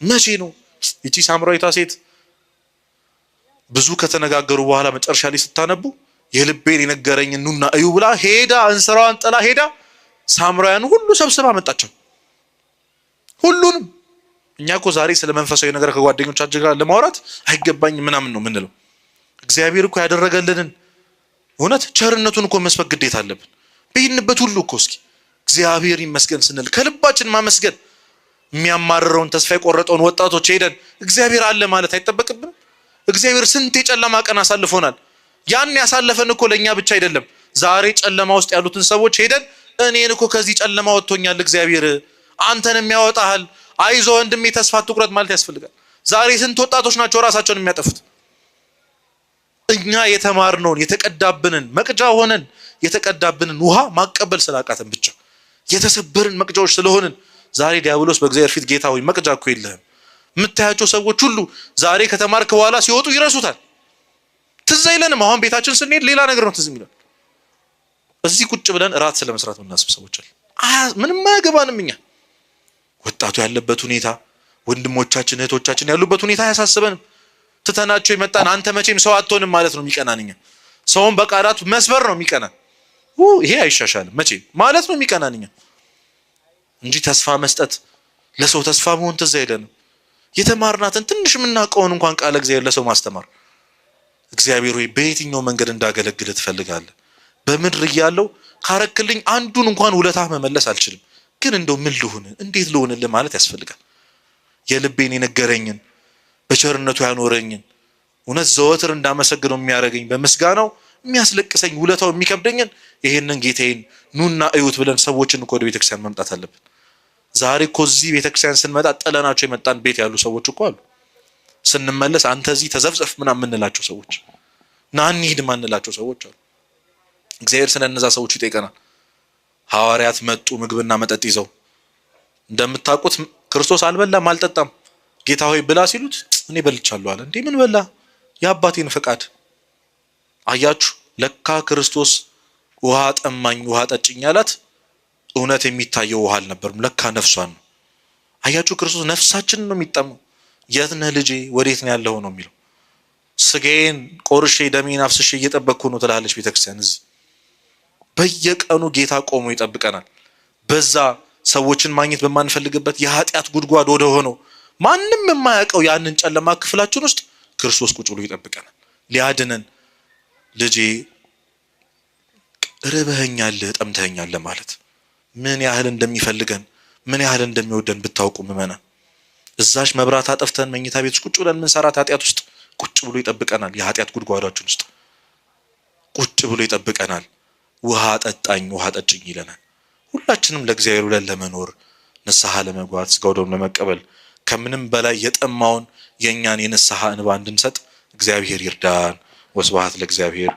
መቼ ነው? ይቺ ሳምራዊቷ ሴት ብዙ ከተነጋገሩ በኋላ መጨረሻ ላይ ስታነቡ የልቤን የነገረኝ ኑና እዩ ብላ ሄዳ እንስራዋን ጥላ ሄዳ ሳምራውያን ሁሉ ሰብስባ መጣቸው። ሁሉንም። እኛ እኮ ዛሬ ስለ መንፈሳዊ ነገር ከጓደኞቻችን ጋር ለማውራት አይገባኝም ምናምን ነው የምንለው። እግዚአብሔር እኮ ያደረገልንን እውነት ቸርነቱን እኮ መስበክ ግዴታ አለብን። በሄድንበት ሁሉ እኮ እስኪ እግዚአብሔር ይመስገን ስንል ከልባችን ማመስገን፣ የሚያማርረውን ተስፋ የቆረጠውን ወጣቶች ሄደን እግዚአብሔር አለ ማለት አይጠበቅብንም? እግዚአብሔር ስንት የጨለማ ቀን አሳልፎናል። ያን ያሳለፈን እኮ ለኛ ብቻ አይደለም። ዛሬ ጨለማ ውስጥ ያሉትን ሰዎች ሄደን እኔን እኮ ከዚህ ጨለማ ወጥቶኛል እግዚአብሔር አንተንም ያወጣሃል፣ አይዞ ወንድሜ ተስፋ አትቁረጥ ማለት ያስፈልጋል። ዛሬ ስንት ወጣቶች ናቸው ራሳቸውን የሚያጠፉት? እኛ የተማርነውን የተቀዳብንን መቅጃ ሆነን የተቀዳብንን ውሃ ማቀበል ስላቃተን ብቻ የተሰበርን መቅጃዎች ስለሆንን ዛሬ ዲያብሎስ በእግዚአብሔር ፊት ጌታ ሆይ መቅጃ እኮ የለህም። የምታያቸው ሰዎች ሁሉ ዛሬ ከተማርክ በኋላ ሲወጡ ይረሱታል። ትዝ አይለንም። አሁን ቤታችን ስንሄድ ሌላ ነገር ነው ትዝ የሚለን። እዚህ ቁጭ ብለን እራት ስለመስራት የምናስብ ሰዎች አለ። ምንም አያገባንም። እኛ ወጣቱ ያለበት ሁኔታ፣ ወንድሞቻችን እህቶቻችን ያሉበት ሁኔታ አያሳስበንም። ትተናቸው የመጣን አንተ መቼም ሰው አትሆንም ማለት ነው የሚቀናን። እኛ ሰውን በቃላት መስበር ነው የሚቀናን። ይሄ አይሻሻልም መቼም ማለት ነው የሚቀናን እኛ እንጂ ተስፋ መስጠት ለሰው ተስፋ መሆን ትዝ አይለንም። የተማርናትን ትንሽ የምናውቀውን እንኳን ቃለ እግዚአብሔር ለሰው ማስተማር። እግዚአብሔር ሆይ በየትኛው መንገድ እንዳገለግልህ ትፈልጋለህ? በምድር እያለሁ ካረክልኝ አንዱን እንኳን ውለታ መመለስ አልችልም፣ ግን እንደው ምን ልሁን እንዴት ልሁንልህ ማለት ያስፈልጋል። የልቤን የነገረኝን በቸርነቱ ያኖረኝን እውነት ዘወትር እንዳመሰግነው የሚያደርገኝ በምስጋናው የሚያስለቅሰኝ ውለታው የሚከብደኝን ይሄንን ጌታዬን ኑና እዩት ብለን ሰዎችን እኮ ወደ ቤተክርስቲያን መምጣት አለብን። ዛሬ እኮ እዚህ ቤተክርስቲያን ስንመጣ ጥለናቸው የመጣን ቤት ያሉ ሰዎች እኮ አሉ። ስንመለስ አንተ እዚህ ተዘፍዘፍ ምናምን የምንላቸው ሰዎች፣ ና እንሂድ የማንላቸው ሰዎች አሉ። እግዚአብሔር ስለ እነዛ ሰዎች ይጠይቀናል። ሐዋርያት መጡ ምግብና መጠጥ ይዘው። እንደምታውቁት ክርስቶስ አልበላም አልጠጣም። ጌታ ሆይ ብላ ሲሉት እኔ በልቻለሁ አለ። እንዴ ምን በላ? የአባቴን ፈቃድ። አያችሁ፣ ለካ ክርስቶስ ውሃ ጠማኝ ውሃ ጠጭኝ አላት። እውነት የሚታየው ውሃ አልነበርም፣ ለካ ነፍሷን ነው። አያችሁ፣ ክርስቶስ ነፍሳችንን ነው የሚጠማው። የት ነህ ልጄ፣ ወዴት ነው ያለው ነው የሚለው። ስጋዬን ቆርሼ ደሜን አፍስሼ እየጠበቅኩ ነው ትላለች ቤተክርስቲያን። እዚህ በየቀኑ ጌታ ቆሞ ይጠብቀናል። በዛ ሰዎችን ማግኘት በማንፈልግበት የኃጢአት ጉድጓድ ወደ ሆነው ማንም የማያውቀው ያንን ጨለማ ክፍላችን ውስጥ ክርስቶስ ቁጭ ብሎ ይጠብቀናል ሊያድነን። ልጄ ርበኸኛል፣ ጠምተኸኛል ማለት ምን ያህል እንደሚፈልገን ምን ያህል እንደሚወደን ብታውቁ ምዕመናን። እዛሽ መብራት አጠፍተን መኝታ ቤት ውስጥ ቁጭ ብለን የምንሰራት ኃጢአት ውስጥ ቁጭ ብሎ ይጠብቀናል። የኃጢአት ጉድጓዳችን ውስጥ ቁጭ ብሎ ይጠብቀናል። ውሃ ጠጣኝ፣ ውሃ ጠጭኝ ይለናል። ሁላችንም ለእግዚአብሔር ብለን ለመኖር ንስሐ ለመግባት ሥጋው ደሙን ለመቀበል ከምንም በላይ የጠማውን የእኛን የንስሐ እንባ እንድንሰጥ እግዚአብሔር ይርዳን። ወስብሐት ለእግዚአብሔር።